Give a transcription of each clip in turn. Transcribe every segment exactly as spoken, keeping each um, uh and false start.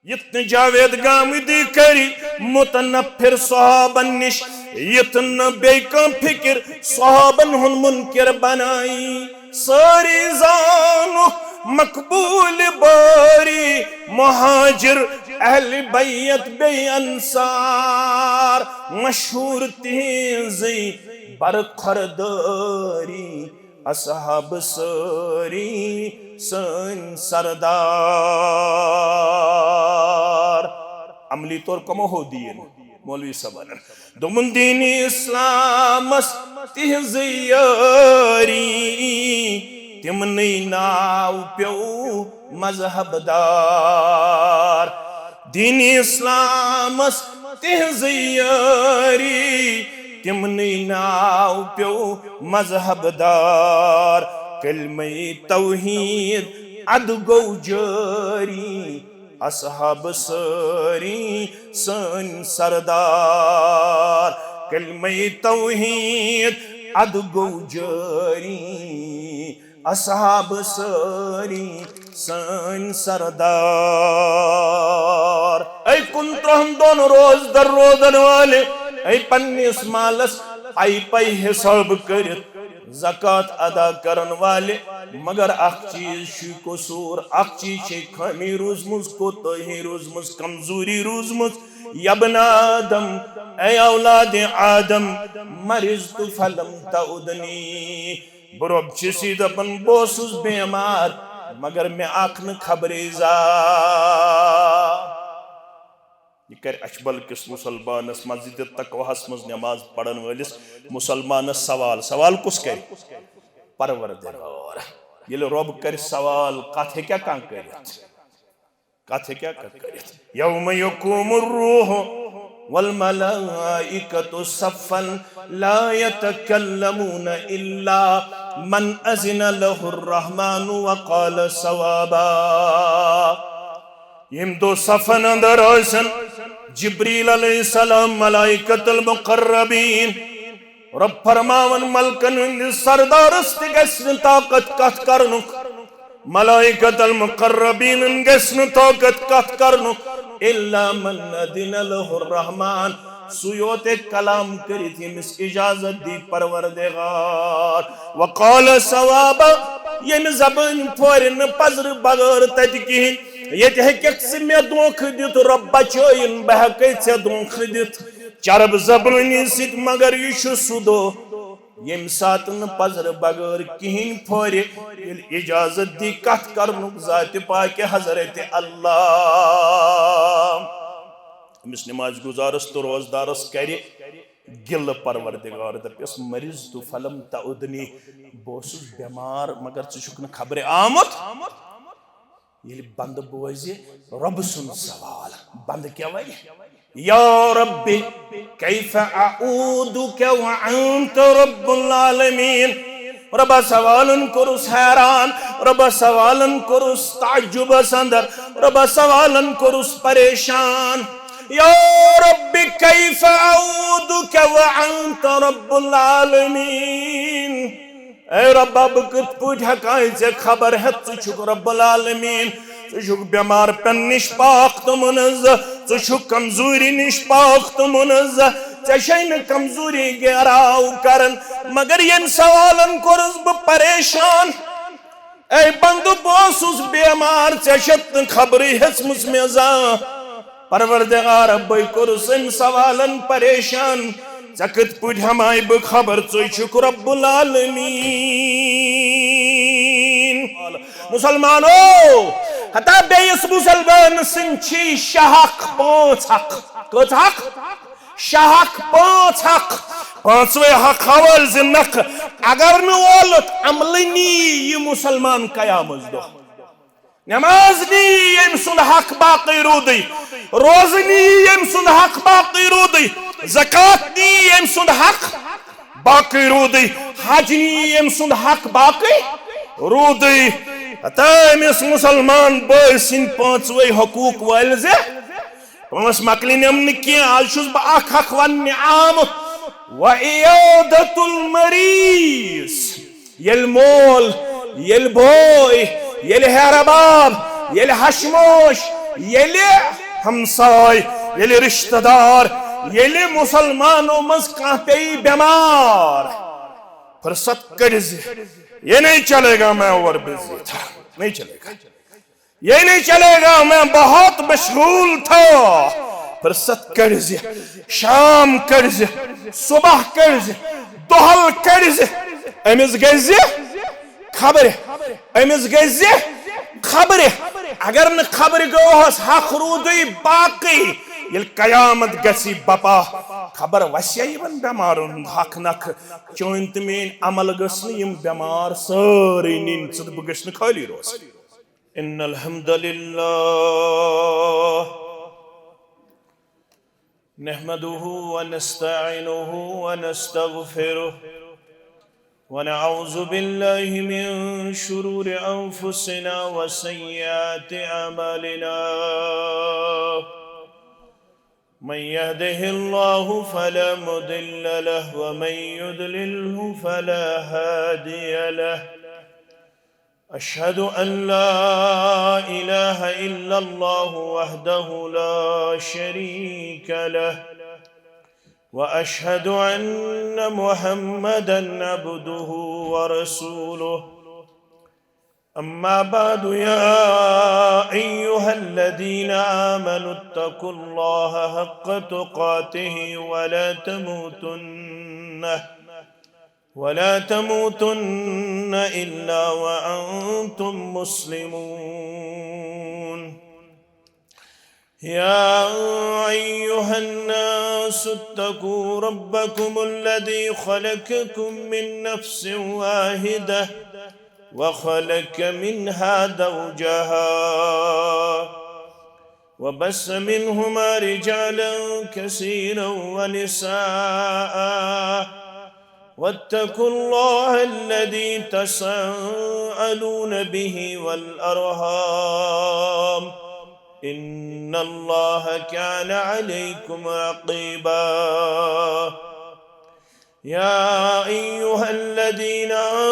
یِتھ نہٕ جاوید گامدی کٔرۍ متنفر صحابن نِش، یِتھ نہٕ بیٚیہِ کانٛہہ فکر صحابن ہُنٛد منکر بنائی۔ سٲری زانُکھ مقبول باری، مہاجر، اہل بیت بیٚیہِ انصار، مشہوٗر تِہنٛزٕے برخوردٲری۔ اصحاب سٲری سٲنۍ سردار۔ عملی طور کمو ہو دین؟ مولوی صٲبن۔ دوٚپُن، دین اسلامس تِہنٛزٕے یٲری، تِمنٕے ناو پیوٚو مذہب دار۔ دین اسلامس تِہنٛزٕے یٲری، تِمنٕے ناو پیوٚو مذہب دار۔ کلمہ توحید ادٕ گوٚو جٲری، اصحاب سٲری سٲنۍ سردار۔ کلمہ توحید ادٕ گوٚو جٲری، اصحاب سٲری سٲنۍ سردار۔ اے کُنترٕہن دۄہن روزدر روزن والہِ، اے پننِس مالس پے پے حساب کٔرِتھ زکوٰۃ ادا کرن والہِ، مگر اکھ چیز چھُ قصور، اکھ چیز چھِ خٲمی روٗزمٕژ، کوتٲہی روٗزمٕژ، کمزوری روٗزمٕژ۔ یا ابن آدم، اے اولاد آدم، مرضت فلم تعدنی۔ بہٕ رۄب چھُس یہِ دپان، بہٕ اوسُس بیمار، مگر مےٚ آکھ نہٕ خبرے زا۔ یہِ کرِ اچھبل کِس مسلمانس، مسجد تقواہس منٛز نماز پرن وٲلِس مسلمانس سوال۔ سوال کُس کرِ؟ پروردگار۔ ییٚلہِ رۄب کرِ سوال، کتھ ہیٚکیٛاہ کانٛہہ کٔرِتھ؟ کتھ ہیٚکیٛاہ کانٛہہ کٔرِتھ؟ یوم یقوم الروح والملائکۃ صفا لا یتکلمون الا من اذن له الرحمن وقال صوابا۔ ییٚمہِ دۄہ صفن اندر ٲسن جبریل علیہ السلام، ملائکۃ المقربین، رۄب فرماوان، ملکن ہٕنٛدِس سردارس تہِ گژھِ نہٕ طاقت کتھ کرنُک، ملائکۃ المقربینن گژھِ نہٕ طاقت کتھ کرنُک، الا من اذن له الرحمن، سُے یوت ہیٚکہِ کلام کٔرِتھ ییٚمِس اجازت دی پروردگار۔ وقال صوابا، ییٚمہِ زبٲنۍ پھورِ نہٕ پزرٕ بغٲر تتہِ کِہیٖنۍ۔ ییٚتہِ ہیٚککھ ژٕ مےٚ دھوکہٕ دِتھ، رۄب بچٲیِن، بہٕ ہٮ۪کے ژےٚ دھوکہٕ دِتھ چرب زبٲنی سۭتۍ، مگر یہِ چھُ سُہ دۄہ ییٚمہِ ساتہٕ نہٕ پزرٕ بغٲر کِہیٖنۍ پھورِ، ییٚلہِ اجازت دی کتھ کرنُک ذاتِ پاکہِ حضرت اللہ۔ أمِس نماز گزارس تہٕ روزدارس کرِ گِلہٕ پروردگار، دپٮ۪س، مرضت فلم تعدنی، بہٕ اوسُس بٮ۪مار مگر ژٕ چھُکھ نہٕ خبرے آمُت۔ ییٚلہِ بندٕ بوزِ رۄبہٕ سُنٛد سوال، بندٕ کیٛاہ ونہِ؟ یا رب، کیف اعودک وانت رب العالمین۔ رۄبہ سوالن کوٚرُس حیران، رۄبہ سوالن کوٚرُس تعجبس اندر، رۄبہ سوالن کوٚرُس پریشان۔ یا رب، کیف اعودک وانت رب العالمین۔ اے رۄبا، بہٕ کِتھ پٲٹھۍ ہٮ۪کہٕ ژےٚ خبر ہٮ۪تھ؟ ژٕ چھُکھ رب العالمین، ژٕ چھُکھ بٮ۪مار پٮ۪ن نِش پاک تہٕ منزہ، ژٕ چھُکھ کمزوری نِش پاک تہٕ منزہ، ژےٚ چھے نہٕ کمزوری گیراو کران۔ مگر ییٚمۍ سوالن کوٚرُس بہٕ پریشان۔ اے بندو، بہٕ اوسُس بیمار، ژےٚ چھَتھ نہٕ خبرٕے ہیٚژمٕژ مےٚ زانٛہہ۔ پروردگار، بے کوٚرُس أمۍ سوالن پریشان، ژےٚ کِتھ پٲٹھۍ ہٮ۪مہٕ ہاے بہٕ خبر، ژٕے چھُکھ رب العالمین۔ مسلمانو، ہتا بیٚیِس مسلمان سٕنٛدۍ چھی شےٚ حق، پانٛژھ حق۔ کٔژ حق؟ شےٚ حق، پانٛژھ حق۔ پانٛژوے حق حوالہٕ زِ نکھٕ اگر نہٕ اولُت عملہٕ نی یہِ مسلمان قیامت دۄہ۔ نماز نی ییٚمۍ سُنٛد حق باقٕے روٗدٕے، روزٕ نی ییٚمۍ سُنٛد حق باقٕے روٗدٕے، زکوٰۃ نی ییٚمۍ سُنٛد حق باقٕے روٗدٕے، حج نی ییٚمۍ سُنٛد حق باقٕے روٗدٕے۔ ہتا أمِس مسلمان بٲے سٕنٛدۍ پانٛژوے حقوٗق وٲلۍ زِ پانٛژھ مۄکلِنٮ۪م نہٕ کینٛہہ، آز چھُس بہٕ اکھ اکھ وننہِ آمُت۔ وعیادۃ المریض، ییٚلہِ مول، ییٚلہِ بوے، ییٚلہِ ہیرٕ باب، ییٚلہِ ہشموش، ییٚلہِ ہمساے، ییٚلہِ رشتہٕ دار، ییٚلہِ مسلمانو منٛز کانٛہہ پیٚیہِ بٮ۪مار، فرصت کٔڑزِ، یہ نہیں چلے گا، میں اور بزی تھا، نہیں چلے گا، یہ نہیں چلے گا، میں بہت مشغول تھا۔ فرصت کٔڑزِ، شام کٔڑزِ، صبح کٔڑزِ، دۄہل کٔڑزِ، أمِس گٔژھزِ خبرِ، أمِس گٔژھزِ خبرِ۔ اگر نہٕ خبرِ گوٚوہس، حق روٗدُے باقٕے۔ ییٚلہِ قیامت گژھِ بپا، خبر وسیا یِمن بٮ۪مارن ہُنٛد حق نکھٕ۔ چٲنۍ تہٕ میٲنۍ عمل گٔژھ نہٕ یِم بٮ۪مار سٲرٕے نِنۍ، ژٕ تہٕ بہٕ گٔژھۍ نہٕ خٲلی روزٕنۍ۔ ان الحمد للہ نحمده ونستعينه ونستغفره، ونعوذ بالله من شرور أنفسنا وسيئات أعمالنا. من يهده الله فلا مضل له، ومن يضلله فلا هادي له. أشهد أن لا إله إلا الله وحده لا شريك له، وأشهد أن محمدا عبده ورسوله. أما بعد، يا أيها الذين آمنوا اتقوا الله حق تقاته ولا تموتن ولا تموتن إلا وأنتم مسلمون. يا أيها الناس اتقوا ربكم الذي خلقكم من نفس واحدة وخلق منها زوجها وبث منهما رجالا كثيرا ونساء، واتقوا الله الذي تساءلون به والأرحام، إن الله كان عليكم رقيبا. يا أيها الذين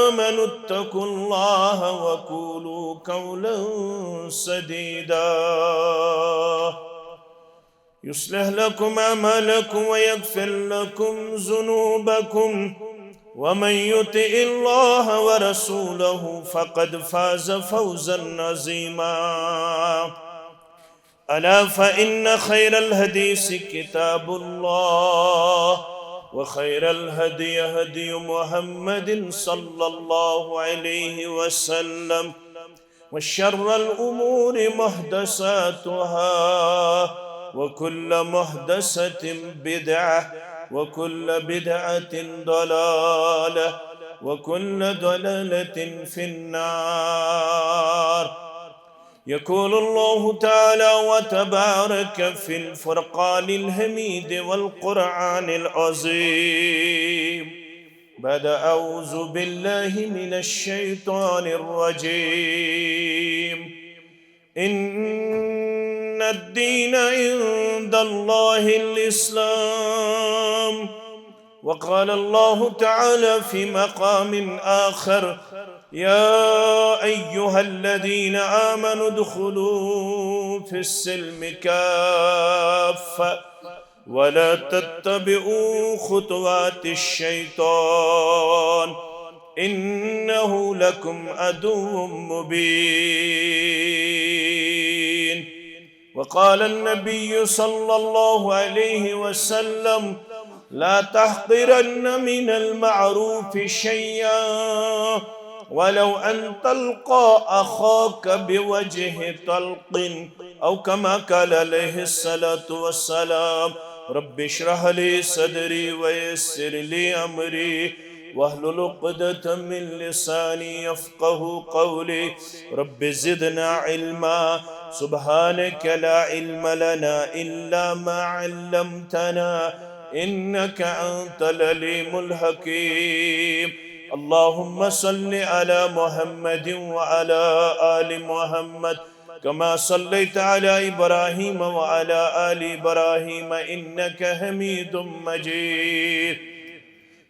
آمنوا اتقوا الله وقولوا قولا سديدا، يصلح لكم أعمالكم ويغفر لكم ذنوبكم، ومن يطع الله ورسوله فقد فاز فوزا عظيما. ألا فإن خير الحديث كتاب الله، وخير الهدي هدي محمد صلى الله عليه وسلم، وشر الأمور محدثاتها، وكل محدثة بدعة، وكل بدعة ضلالة، وكل ضلالة في النار. يقول الله تعالى وتبارك في الفرقان الحميد والقرآن العظيم بعد أعوذ بالله من الشيطان الرجيم. إن الدين عند الله الإسلام. وقال الله تعالى في مقام آخر: يا أيها الذين آمنوا ادخلوا في السلم كافة ولا تتبعوا خطوات الشيطان إنه لكم عدو مبين. وقال النبي صلى الله عليه وسلم: لا تحقرن من المعروف شيئا ولو أن تلقى أخاك بوجه طلق، أو كما قال عليه الصلاة والسلام. رب اشرح لي صدري ويسر لي أمري واحلل عقدة من لساني يفقه قولي. رب زدنا علما. سبحانك لا علم لنا إلا ما علمتنا إنك أنت العليم الحكيم. اللهم صل على محمد وعلى آل محمد كما صليت على إبراهيم وعلى آل إبراهيم إنك حميد مجيد.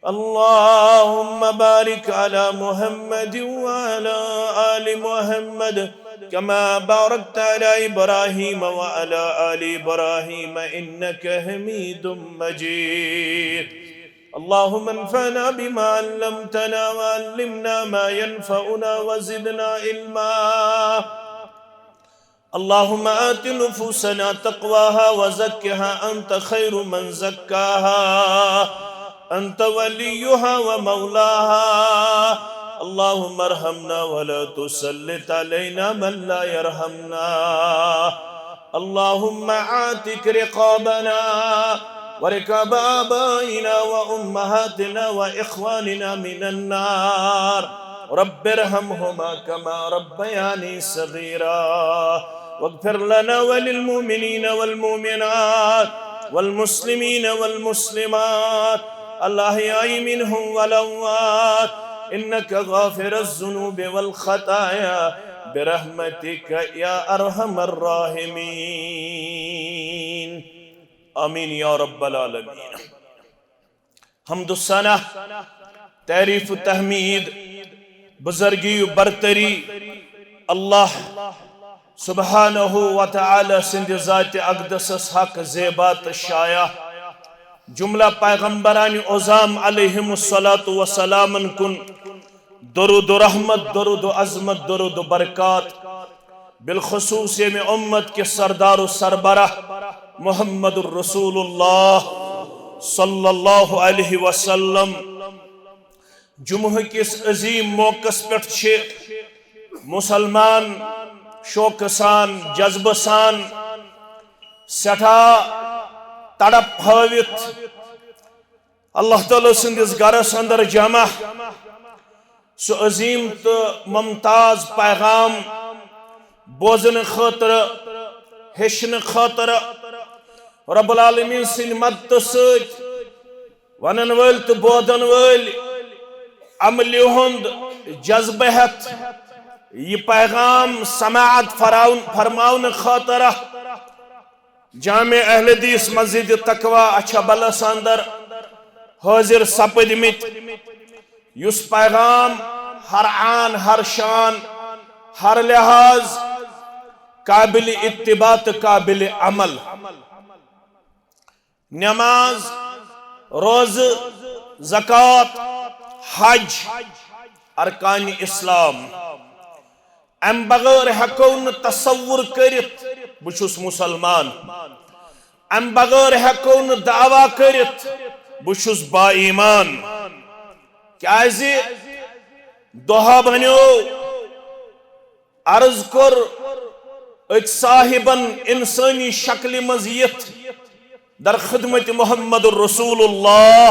اللهم بارك على محمد وعلى آل محمد كما باركت على إبراهيم وعلى آل إبراهيم إنك حميد مجيد. اللهم انفعنا بما علمتنا وعلمنا ما ينفعنا وزدنا علما. اللهم آت نفوسنا تقواها وزكها أنت خير من زكاها أنت وليها ومولاها. اللهم ارحمنا ولا تسلط علينا من لا يرحمنا. اللهم اعتق رقابنا ورقاب آبائنا وأمهاتنا وإخواننا من النار. رب ارحمهما كما ربياني صغيرا. واغفر لنا وللمؤمنين والمؤمنات والمسلمين والمسلمات الأحياء منهم والأموات إنك غافر الذنوب والخطايا برحمتك يا أرحم الراحمين. آمين يا رب العالمين. حمد و ثنا، تعریف و تحمید، بزرگی و برتری اللہ سبحانہ و تعالی سٕنٛدِ ذاتِ اقدسس حق زیبا تہٕ شایع۔ جملہ پیغمبران عظام علیہم الصلوۃ والسلامن کُن درود و رحمت، درود و عظمت، درود و برکات۔ بالخصوص ییٚمہِ امت کِس سردار و سربراہ محمد الرسول اللہ صلی اللہ علیہ وسلم۔ جمعہ کِس عظیم موقعس پٮ۪ٹھ چھِ مسلمان شوقہٕ سان، جذبہٕ سان، سٮ۪ٹھاہ تڑپ ہٲوِتھ اللہ تعالیٰ سٕنٛدِس گرس اندر جمع۔ سُہ عظیم تہٕ ممتاز پیغام بوزنہٕ خٲطرٕ، ہیٚچھنہٕ خٲطرٕ، رب العالمین سٕنٛدِ مدتہٕ سۭتۍ ونن وٲلۍ تہٕ بوزن وٲلۍ عملہِ ہُنٛد جذبہٕ ہٮ۪تھ یہِ پیغام سماعت فراون-، فرماونہٕ خٲطرٕ جامع اہل حدیث مسجد تقوی اچھبلس اندر حٲضِر سپٕدمٕتۍ، یُس پیغام ہر آن، ہر شان، ہر لحاظ قابل اتباع تہٕ قابل عمل۔ نماز، روزٕ، زکوٰۃ، حج، ارکان اسلام۔ امہِ بغٲر ہٮ۪کو نہٕ تصور کٔرِتھ بہٕ چھُس مسلمان۔ امہِ بغٲر ہٮ۪کو نہٕ دعویٰ کٔرِتھ بہٕ چھُس با ایمان۔ کیازِ؟ دۄہا بنیو، عرض کوٚر أکۍ صاحبن انسٲنی شکلہِ منٛز یِتھ در خدمت محمد الرسول اللہ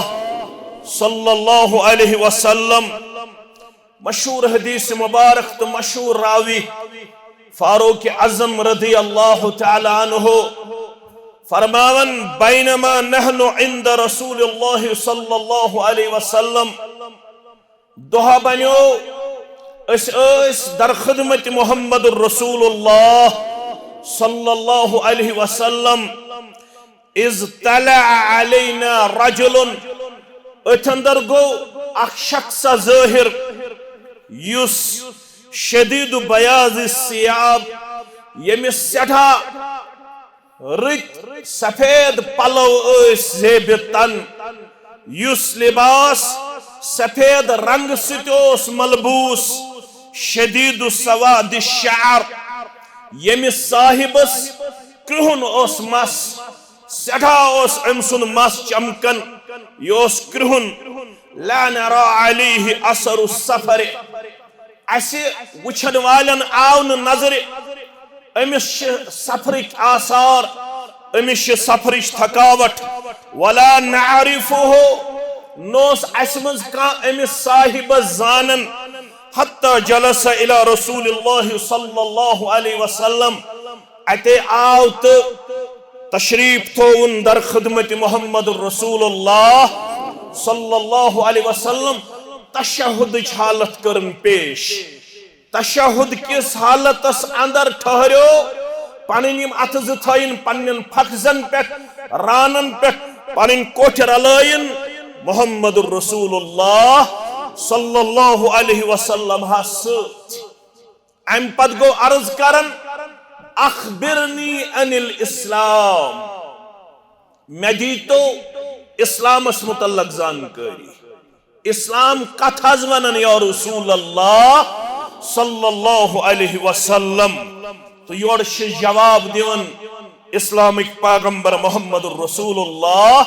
صلی اللہ علیہ وسلم۔ مشہور حدیث مبارک تہٕ مشہور راوی فاروق اعظم رضی اللہ تعالیٰ عنہ فرماون، بینما نحن عند رسول اللہ صلی اللہ علیہ وسلم، دۄہا بنیو، أسۍ ٲسۍ در خدمت محمد الرسول اللہ صلی اللہ علیہ وسلم، اذ طلع علینا رجل، أتھۍ اندر گوٚو اکھ شخص ظٲہِر، یُس شدید بیاض الثیاب، ییٚمِس سٮ۪ٹھاہ رٕتۍ سفید پلو ٲسۍ زیبہِ تن، یُس لباس سفید رنگ سۭتۍ اوس ملبوس، شدید سواد الشعر، ییٚمِس صاحبس کرٛہُن اوس مس، سٮ۪ٹھاہ اوس أمۍ سُنٛد مس چمکان، یہِ اوس کرٛہُن۔ لا نرى عليه اثر السفر، اسہِ وٕچھن والٮ۪ن آو نہٕ نظرِ أمِس چھِ سفرٕکۍ آثار، أمِس چھِ سفرٕچ تھکاوٹ۔ ولا نعرفه، نہ اوس اسہِ منٛز کانٛہہ أمِس صاحبس زانان۔ حتى جلس الى رسول الله صلى الله عليه وسلم، اتے آو تہٕ تشریف تھووُن در خدمت محمد رسول اللہ صلی اللہ علیہ وسلم، تشہدٕچ حالت کٔرٕن پیش۔ تشہد کِس حالتس اندر ٹھہریو، پنٕنۍ یِم اتھٕ زٕ تھٲیِن پننٮ۪ن فخذن پٮ۪ٹھ، رانن پٮ۪ٹھ، پنٕنۍ کوٹھۍ رلٲیِن محمد رسول اللہ صلی اللہ علیہ وسلم ہس سۭتۍ۔ امہِ پتہٕ گوٚو عرض کران، اخبرنی عن الاسلام، مےٚ دیٖتو اسلامس متعلق زانکٲری۔ اسلام کتھ حظ ونان یا رسول اللہ صلی اللہ علیہ وسلم؟ تہٕ یورٕ چھِ جواب دِوان اسلامٕکۍ پیغمبر محمد رسول اللہ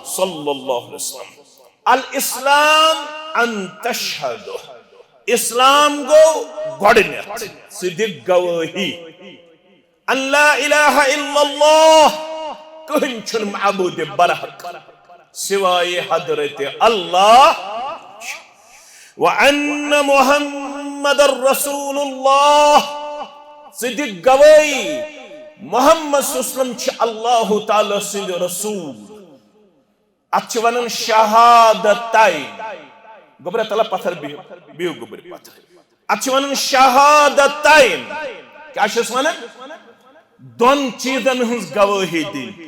صلی اللہ علیہ وسلم، الاسلام ان تشہد، اسلام گوٚو گۄڈٕنیتھ ژٕ دِ گوٲہی، ان لا الہ الا اللہ، کٕہٕنۍ چھُنہٕ معبود برحق سوائے حضرت اللہ، وان محمد رسول اللہ، ژٕ دِ گوٲہی محمد صلی اللہ علیہ وسلم چھِ اللہ تعالیٰ سٕنٛدۍ رسول۔ اتھ چھِ ونان شہادتین۔ گوٚبرا تلہ پتھر بِہِو، بِہِو گوٚبرۍ پتھر۔ اتھ چھِ ونان شہادتین۔ کیٛاہ چھِس ونان؟ دۄن چیٖزن ہٕنٛز گوٲہی دِنۍ۔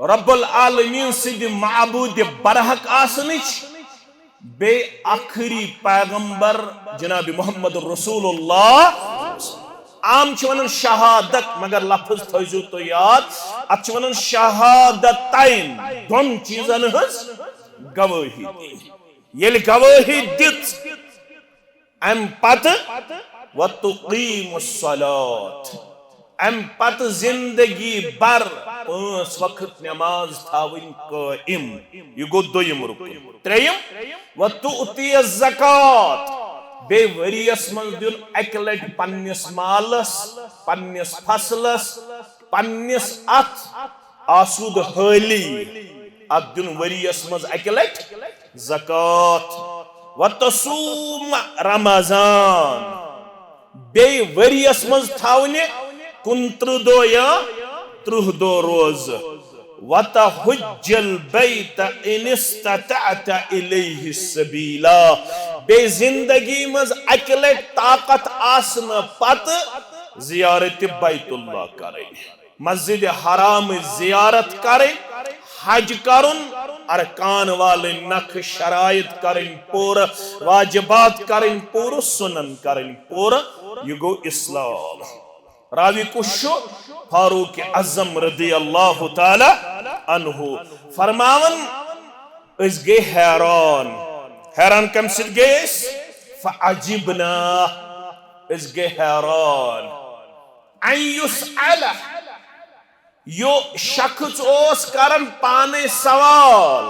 رب العالمین سٕنٛدِ معبود برحق آسنٕچ، بیٚیہِ ٲخری پیغمبر جناب محمد رسول اللہ۔ عام چھِ ونان شہادت، مگر لفظ تھٲیزیو تُہۍ یاد، اتھ چھِ ونان شہادتین، دۄن چیٖزن ہٕنٛز گوٲہی دِنۍ۔ ییٚلہِ گوٲہی دِژ، امہِ پتہٕ وتقیم الصلاۃ، امہِ پتہٕ زندگی بھر پانٛژھ وقت نماز تھاوٕنۍ قٲیِم۔ یہِ گوٚو دوٚیِم رُکُن۔ ترٛیٚیِم، وتؤتی الزکوٰۃ، بیٚیہِ ؤریَس منٛز دیُن اَکہِ لٹہِ پننِس مالس، پننِس فصلس، پننِس اتھ آسودٕ حٲلی، اتھ دیُن ؤریَس منٛز اَکہِ لٹہِ زکوٰۃ۔ وتصوم رمضان، بیٚیہِ ؤریَس منٛز تھاونہِ کُنترٕہ دۄہ یا ترٕٛہ دۄہ روزٕ۔ وتحج البیت ان استطعت الیہ سبیلا، بیٚیہِ زندگی منٛز اَکہِ لٹہِ طاقت آسنہٕ پتہٕ زیارت بیت اللہ کرٕنۍ۔ مسجد حرامٕچ زیارت کرٕنۍ، حج کرُن، ارکان والٕنۍ نکھٕ شرائط کرٕنۍ پوٗرٕ، واجبات کرٕنۍ پوٗرٕ، سنن کرٕنۍ پوٗرٕ، یہِ گوٚو اسلام۔ راوی کُس چھُ؟ فاروق اعظم رضی اللہ تعالی عنہ۔ فرماوان، أسۍ گٔے حیران۔ حیران کمہِ سۭتۍ گٔے أسۍ؟ فعجبنا، أسۍ گٔے حیران۔ ان یسأل، یہِ شخص اوس کران پانے سوال،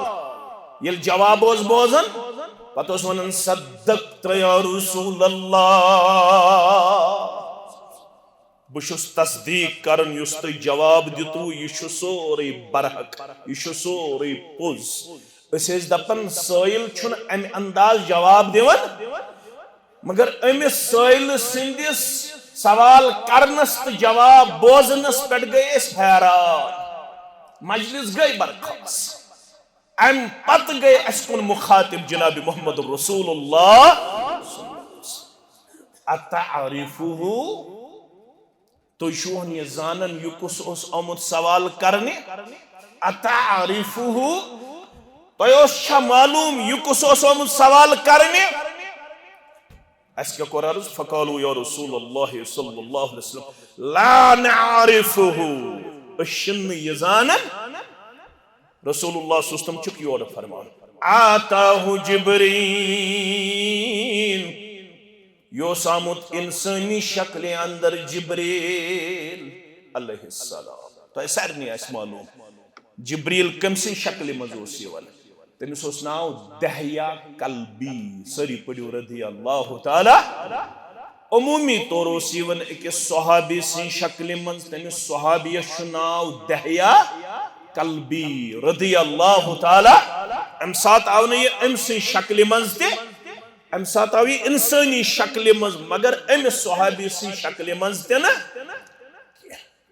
ییٚلہِ جواب اوس بوزان، پتہٕ اوس ونان، صدقت یا رسول اللہ، بہٕ چھُس تصدیق کران، یُس تۄہہِ جواب دیُتوُ، یہِ چھُ سورُے برحق، یہِ چھُ سورُے پوٚز۔ أسۍ ٲسۍ دپان، سٲیِل چھُنہٕ امہِ انداز جواب دِوان، مگر أمِس سٲیلہٕ سٕنٛدِس سوال کرنس تہٕ جواب بوزنس پٮ۪ٹھ گٔے أسۍ حیران۔ مجلس گٔے برخاست۔ امہِ پتہٕ گٔے اسہِ کُن مخاطب جناب محمد رسول اللہ۔ اتعرفہ؟ تُہۍ چھِوٕ یہِ زانان، یہِ کُس اوس آمُت سوال کرنہِ؟ اتعرفہ؟ تۄہہِ اوس چھا معلوم، یہِ کُس اوس آمُت سوال کرنہِ؟ اَسہِ کیٛاہ کوٚر عرض؟ فقالوا یا رسول اللہ صلی اللہ علیہ وسلم، لا نعرفہ، أسۍ چھِنہٕ یہِ زانان۔ رسول اللہ صلی اللہ علیہ وسلم چھُکھ یورٕ فرمان، آتاہ جبریل، یہِ اوس آمُت انسٲنی شکلہِ اندر جبریل علیہ السلام۔ تۄہہِ سارنٕے آسہِ معلوم، جبریل کٔمۍ سٕنٛدِ شکلہِ منٛز اوس یِوان؟ تٔمِس اوس ناو دحیہ کلبی۔ سٲری پٔرِو رضی اللہ تعالیٰ۔ عمومی طور اوس یِوان أکِس صحابی سٕنٛدِ شکلہِ منٛز، تٔمِس صحابیَس چھُ ناو دحیہ کلبی رضی اللہ تعالیٰ۔ اَمہِ ساتہٕ آو نہٕ یہِ أمۍ سٕنٛدِ شکلہِ منٛز تہِ، اَمہِ ساتہٕ آو یہِ اِنسٲنی شکلہِ منٛز، مگر أمِس صحابی سٕنٛدِ شکلہِ منٛز تہِ نہٕ۔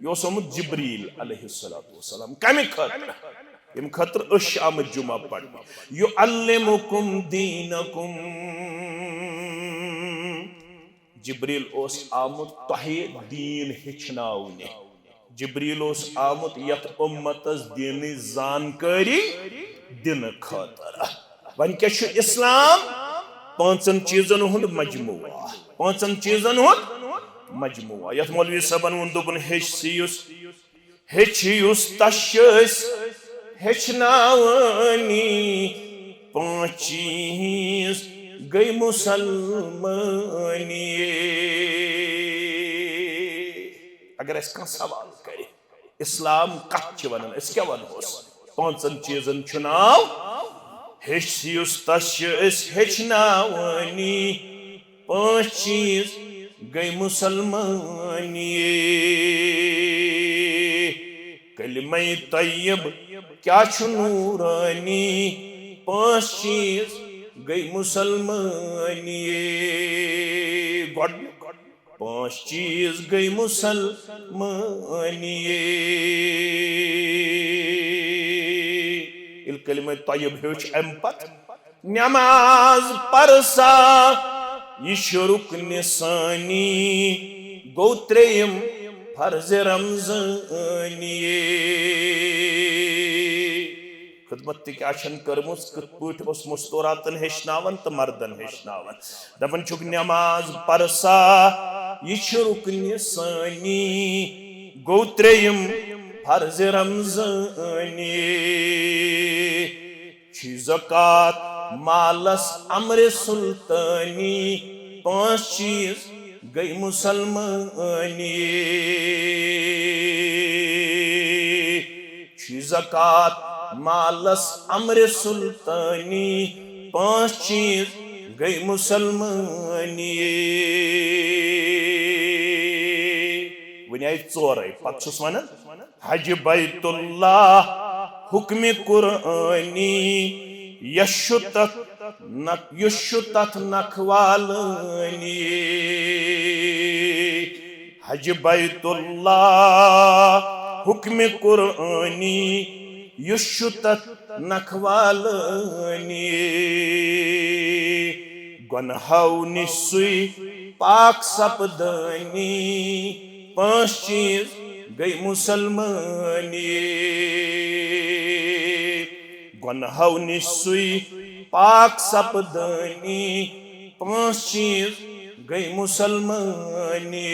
یہِ اوس آمُت جبریل علیہ الصلوۃ والسلام۔ کمہِ خٲطرٕ؟ ییٚمہِ خٲطرٕ أسۍ چھِ آمٕتۍ جمعہ پرنہِ۔ یعلمکم دینکم۔ جبریل اوس آمُت تۄہہِ دیٖن ہیٚچھناونہِ۔ جبریل اوس آمُت یتھ اُمتس دیٖنٕچ زانکٲری دِنہٕ خٲطرٕ۔ وۄنۍ کیٛاہ چھُ اسلام؟ پانٛژن چیٖزن ہُنٛد مجموعہ۔ پانٛژن چیٖزن ہُنٛد مجموعہ، یتھ مولوی صٲبن ووٚن، دوٚپُن، ہیٚچھ سِیُس، ہیٚچھ یُس تس چھِ أسۍ ہیٚچھناوٲنی، پانٛژھ چیٖز گٔے مُسلمٲنی۔ اگر اَسہِ کانٛہہ سوال کرِ، اسلام کتھ چھِ ونان، أسۍ کیٛاہ ونہوس؟ پانٛژن چیٖزن چھُ ناو ہیٚچھ یُس تس چھِ أسۍ ہیٚچھناوٲنی، پانٛژھ چیٖز گٔے مُسلمٲنی۔ کلمہ طیب کیٛاہ چھُ نوٗرٲنی؟ پانٛژھ چیٖز گٔے مُسلمٲنی۔ گۄڈٕنیُک، پانٛژھ چیٖز گٔے مُسلمٲنی۔ ییٚلہِ کلمہ طیب ہیوٚچھ اَمہِ پتہٕ، نماز پرسا، یہِ چھُ رُکنہِ ثٲنی، گوٚو ترٛیٚیِم فرض رمضٲنی۔ خدمت تہِ کیٛاہ چھَن کٔرمٕژ، کِتھ پٲٹھۍ اوس مستوراتن ہیٚچھناوان تہٕ مردن ہیٚچھناوان۔ دپان چھُکھ، نماز پرسا، یہِ چھُ رُکنہِ ثٲنی، گوٚو ترٛیٚیِم فرض رمضٲنی۔ چھی زکات مالس امر سلطانی، پانٛژھ چیٖز گٔے مُسلمٲنی۔ چھی زکات مالس امر سلطانی، پانٛژھ چیٖز گٔے مُسلمٲنی۔ وۄنۍ آیہِ ژورے، پتہٕ چھُس ونان، حج بیت اللہ حکمِ قرآنی، یُس چھُ تتھ نق-، یُس چھُ تتھ نکھوالٲنی۔ حج بیت اللہ حکمِ قرآنی، یُس چھُ تتھ نکھوالٲنی۔ گۄنہو نِش سُے پاک سپدٲنی، پانٛژھ چیٖز گٔے مُسلمٲنی۔ گۄنہو نِش سُے پاک سپدٲنی، پانٛژھ چیٖز گٔے مُسلمٲنی۔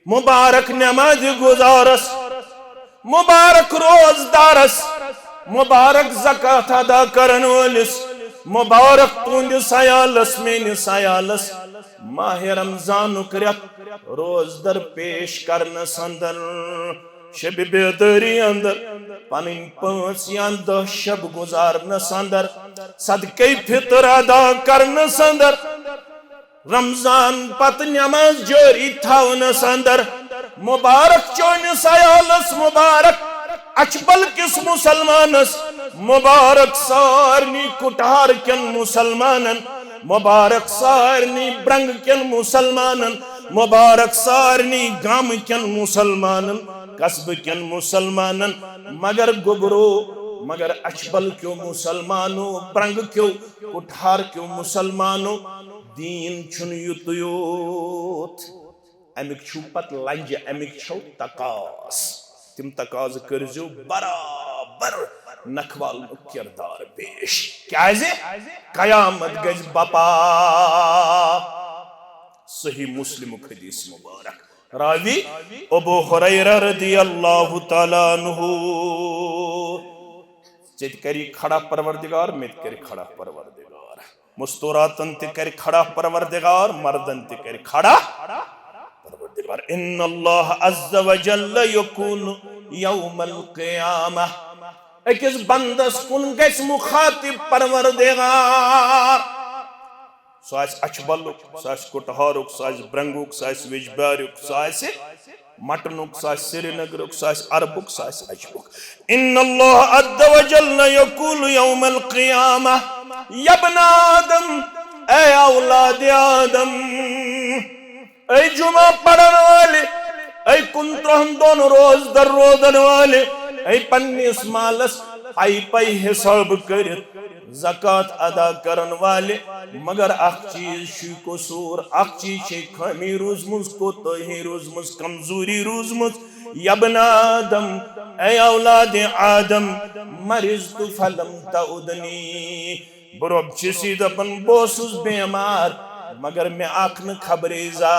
مبارک نمازِ گزارس، مبارک روزدارس، مبارک زکات ادا کرن وٲلِس، مبارک تُہنٛدِس عیالس، میٲنِس عیالس، ماہِ رمضانُک رٮ۪تھ روزدر پیش کرنس اندر، شب بیدٲری اندر، پنٕنۍ پانٛژھ یا دہ شب گزارنس اندر، صدقے فطر ادا کرنس اندر، رمضان پتہٕ نماز جٲری تھاونس اندر، مبارک چٲنِس عیالس، مبارک اچھبل کِس مُسلمانس، مبارک سارنٕے کُٹھار کٮ۪ن مُسلمانن، مبارک سارنٕے برنگہٕ کٮ۪ن مُسلمانن، مبارک سارنٕے گامہٕ کٮ۪ن مُسلمانن، قصبہٕ کٮ۪ن مُسلمانن، مگر گوٚبرو، مگر اچھبل کیو مُسلمانو، برنگہٕ کیو، کُٹھار کیو مُسلمانو، دیٖن چھُنہٕ یُتُے یوت۔ اَمِکۍ چھِو پتہٕ لنجہِ، اَمِکۍ چھِو تقاض۔ تِم تقاضہٕ کٔرۍزیو برابر نکھوالنُک کردار پیش۔ کیازِ؟ قیامت گژھِ بپا۔ صحیح مسلمُک حدیث مبارک۔ راوی ابو ہریرہ رضی اللہ تعالیٰ عنہ۔ ژےٚ تہِ کری کھڑا پروردگار، مےٚ تہِ کری کھڑا پروردگار۔ مستوراتن تہِ کرِ کھڑا پروردگار، مردن تہِ کرِ کھڑا پروردگار۔ ان اللہ عز وجل یقول یوم القیامہ، أکِس بندس کُن گژھِ مخاطب پروردگار۔ سُہ آسہِ اچھبلُک، سُہ آسہِ کُٹہارُک، سُہ آسہِ برنگُک، سُہ آسہِ ویجبیاریُک، سُہ آسہِ مٹنُک، سُہ آسہِ سرینگرُک، سُہ آسہِ عربُک، سُہ آسہِ عجمُک۔ ان اللہ عز وجل یقول یوم القیامہ، یا ابن آدم، اے اولاد آدم، اے جمعہ پرن والے، اے کُنترہن دۄہن روزدر روزن والے، اے پننِس مالس پے پے حساب کٔرِتھ زکوٰۃ ادا کرن والے، مگر اکھ چیز چھُے قصور، اکھ چیز چھے خٲمی روٗزمٕژ، کوتٲہی روٗزمٕژ، کمزوری روٗزمٕژ۔ یا ابن آدم، اے اولاد آدم، مرضت فلم تعدنی، بہٕ رۄب چھُس یہِ دپان، بہٕ اوسُس بیمار، مگر مےٚ اکھ نہٕ خبرے زا۔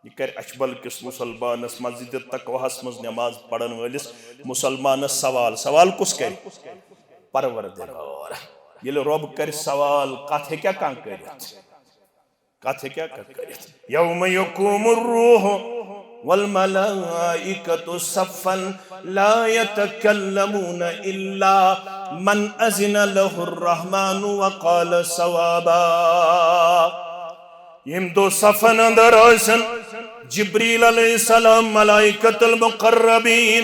یہِ کرِ اچھبل کِس مسلمانس، مسجد تقواہس منٛز نماز پرن وٲلِس مسلمانس سوال۔ سوال کُس کرِ؟ پروردگار۔ ییٚلہِ رۄب کرِ سوال، کتھ ہیٚکیٛاہ کانٛہہ کٔرِتھ؟ کتھ ہیٚکیٛاہ کانٛہہ کٔرِتھ؟ یوم یقوم الروح والملائکۃ صفا لا یتکلمون الا من اذن له الرحمن وقال صوابا۔ ییٚمہِ دۄہ صفن اندر ٲسن جبریل علیہ السلام، ملائکۃ المقربین،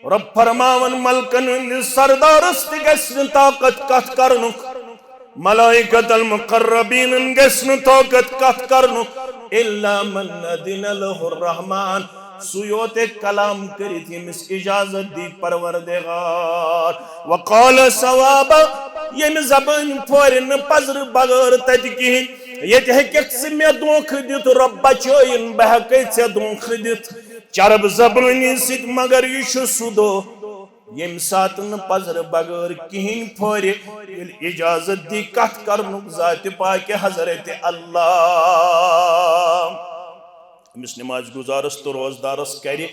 رۄب فرماوان، ملکن ہٕنٛدِس سردارس تہِ گژھِ نہٕ طاقت کتھ کرنُک، ملائکۃ المقربینن گژھِ نہٕ طاقت کتھ کرنُک، الا من اذن له الرحمن، سُے یوت ہیٚکہِ کلام کٔرِتھ ییٚمِس اجازت دی پروردگار۔ وقال صوابا، ییٚمہِ زبٲنۍ پھورِ نہٕ پزرٕ بغٲر تتہِ کِہیٖنۍ۔ ییٚتہِ ہیٚککھ ژٕ مےٚ دھوکہٕ دِتھ، رۄب بچٲیِن، بہٕ ہٮ۪کے ژےٚ دھوکہٕ دِتھ چرب زبٲنی سۭتۍ، مگر یہِ چھُ سُہ دۄہ ییٚمہِ ساتہٕ نہٕ پزرٕ بغٲر کِہیٖنۍ پھورِ، ییٚلہِ اجازت دی کتھ کرنُک ذاتِ پاکہِ حضرت اللہ۔ أمِس نماز گزارس تہٕ روزدارس کرِ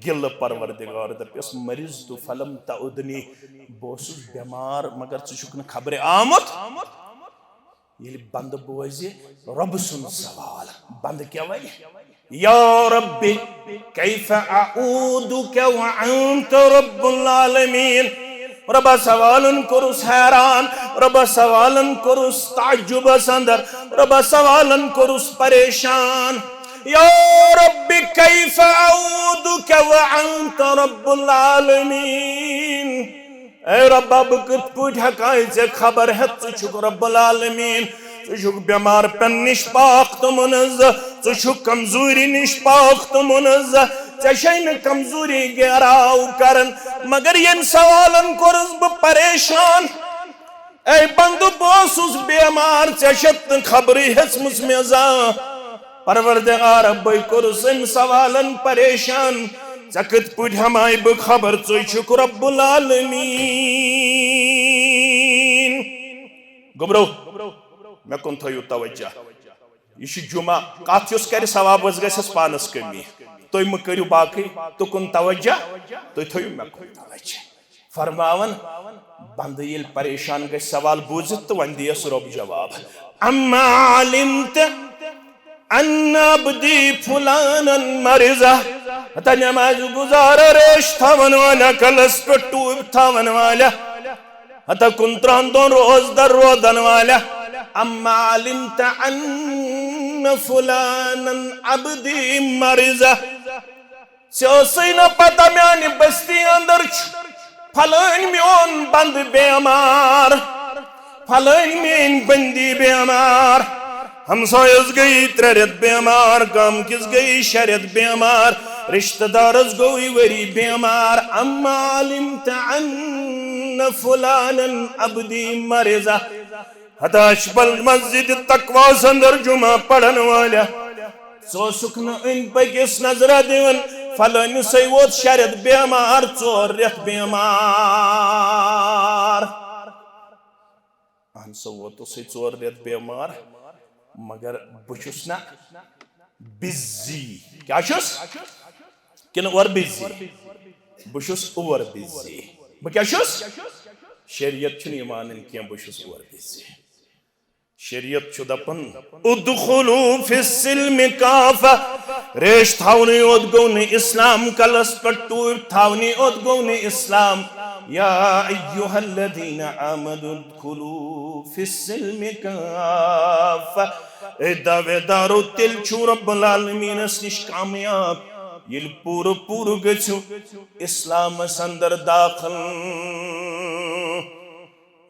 گِلہٕ پروردگار، دپٮ۪س، مرضت فلم تعدنی، بہٕ اوسُس بٮ۪مار مگر ژٕ چھُکھ نہٕ خبرے آمُت۔ ییٚلہِ بندٕ بوزِ رۄبہٕ سُنٛد سوال، بندٕ کیٛاہ ونہِ؟ یا رب، کیف اعودک وانت رب العالمین۔ رۄبہ سوالن کوٚرُس حیران، رۄبہ سوالن کوٚرُس تعجبس اندر، رۄبہ سوالن کوٚرُس پریشان۔ یا رب، کیف اعودک وانت رب العالمین۔ اے رۄبا، بہٕ کِتھ پٲٹھۍ ہٮ۪کہٕ ژےٚ خبر ہٮ۪تھ؟ ژٕ چھُکھ رب العالمین، ژٕ چھُکھ بٮ۪مار پٮ۪ن نِش پاک تہٕ منزہ، ژٕ چھُکھ کمزوری نِش پاک تہٕ منزہ، ژےٚ چھے نہٕ کمزوری گیراو کران۔ مگر ییٚمۍ سوالن کوٚرُس بہٕ پریشان، اے بندو، بہٕ اوسُس بٮ۪مار، ژےٚ چھَتھ نہٕ خبرٕے ہیٚژمٕژ مےٚ زانٛہہ۔ پروردگار، بے کوٚرُس أمۍ سوالن پریشان، ژےٚ کِتھ پٲٹھۍ ہٮ۪مہٕ ہاے بہٕ خبر، ژٕے چھُکھ رب العالمین۔ گوٚبرو، مےٚ کُن تھٲیِو توجہ۔ یہِ چھُ جمعہ، کتھ یُس کرِ ثوابس گژھٮ۪س پانس کمی۔ تُہۍ مہٕ کٔرِو باقٕے تُکُن توجہ، تُہۍ تھٲیِو مےٚ کُن توجہ۔ فرماوان، بندٕ ییٚلہِ پریشان گژھِ، سوال بوٗزِتھ تہٕ وۄنۍ دِیَس رۄب جواب۔ اما علمت ان عبدی فلانا مرضہ۔ ہتا نماز گزارا، ریش تھاون والا، کلس پہ ٹوپ تھاون والا، ہتا کُنترہن دۄہن روزدر روزن والا۔ اما علمت ان فلانا عبدی مرضہ۔ ژےٚ ٲسٕے نہ پتہ میانہِ بستی اندر چھُ فلٲنۍ میون بندٕ بیمار، فلٲنۍ میٲنۍ بندی بیمار، ہمسایس گٔیی ترٛےٚ رٮ۪تھ بیمار، گامہٕ کِس گٔیی شےٚ رٮ۪تھ بیمار، رشتہٕ دارس گوٚوٕے ؤری بیمار۔ اما علمت ان فلانا عبدی مرضہ۔ ہتا اچھبل مسجد تقواہس اندر جمعہ پرن والیا، ژٕ اوسُکھ نہٕ أنٛدۍ پٔکِس نظرہ دِوان، فلٲنِسے ووت شےٚ رٮ۪تھ بیمار، ژور رٮ۪تھ بیمار۔ اہن سا، ووتُسے ژور رٮ۪تھ بیمار، مگر بہٕ چھُس نہ بزی۔ کیٛاہ چھُس؟ کِنہٕ اورٕ بزی؟ بہٕ چھُس اورٕ بزی۔ بہٕ کیٛاہ چھُس؟ شریعت چھُنہٕ یہِ مانان کینٛہہ، بہٕ چھُس اورٕ بزی۔ شریعت چھُ دپان، "ادخلوا فی السلم کافہ"۔ ریش تھاونٕے یوت گوٚو نہٕ اسلام، کلس پٮ۪ٹھ ٹوپۍ تھاونٕے یوت گوٚو نہٕ اسلام۔ یا ایھا الذین آمنوا ادخلوا فی السلم کافہ۔ اے دعوے دارو، تیٚلہِ چھُو رب العالمینس نِش کامیاب، ییٚلہِ پوٗرٕ پوٗرٕ گٔژھِو اسلامس اندر داخل۔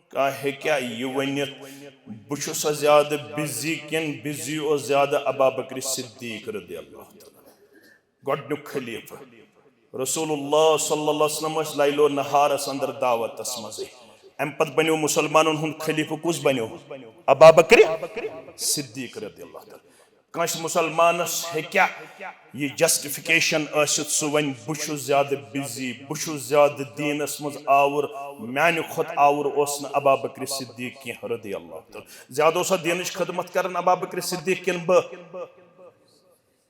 کانٛہہ ہیٚکیٛاہ یہِ ؤنِتھ، بہٕ چھُسا زیادٕ بزی کِنہٕ بزی اوس زیادٕ ابابکر صدیق رضی اللہ تعالیٰ عنہ؟ گۄڈٕنیُک خلیفہٕ۔ رسول اللہ صلی اللہ علیہ وسلم ٲسۍ لیل و نہارس اندر دعوتس منٛزٕے۔ امہِ پتہٕ بنیو مسلمانن ہُنٛد خلیفہٕ، کُس بنیو؟ ابابکر صدیق رضی اللہ تعالیٰ۔ کٲنٛسہِ مُسلمانس ہیٚکیٛاہ یہِ جسٹیفکیشن ٲسِتھ، سُہ وَنہِ، "بہٕ چھُس زیادٕ بزی، بہٕ چھُس زیادٕ دیٖنس منٛز آوُر، میانہِ کھۄتہٕ آوُر اوس نہٕ ابا بکر صدیق کینٛہہ رضی اللہ تعالیٰ"؟ زیادٕ اوسا دیٖنٕچ خدمت کران ابا بکر صدیق کِنہٕ بہٕ؟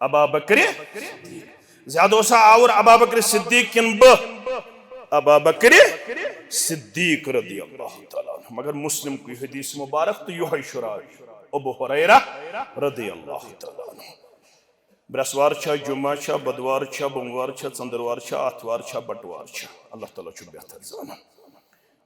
ابا بکر۔ زیادٕ اوسا آوُر ابا بکر صدیق کِنہٕ بہٕ؟ ابا بکر صدیق رضی اللہ تعالیٰ عنہ۔ مگر مسلم کُے حدیث مبارک تہٕ یِہوٚے چھُ راوی ابو ہریرہ رضی اللہ تعالیٰ عنہ۔ برٛٮ۪سوار چھا، جمعہ چھا، بدوار چھا، بوموار چھا، ژٔنٛدٕروار چھا، آتھوار چھا، بٹوار چھا، اللہ تعالیٰ چھُ بہتر زانان۔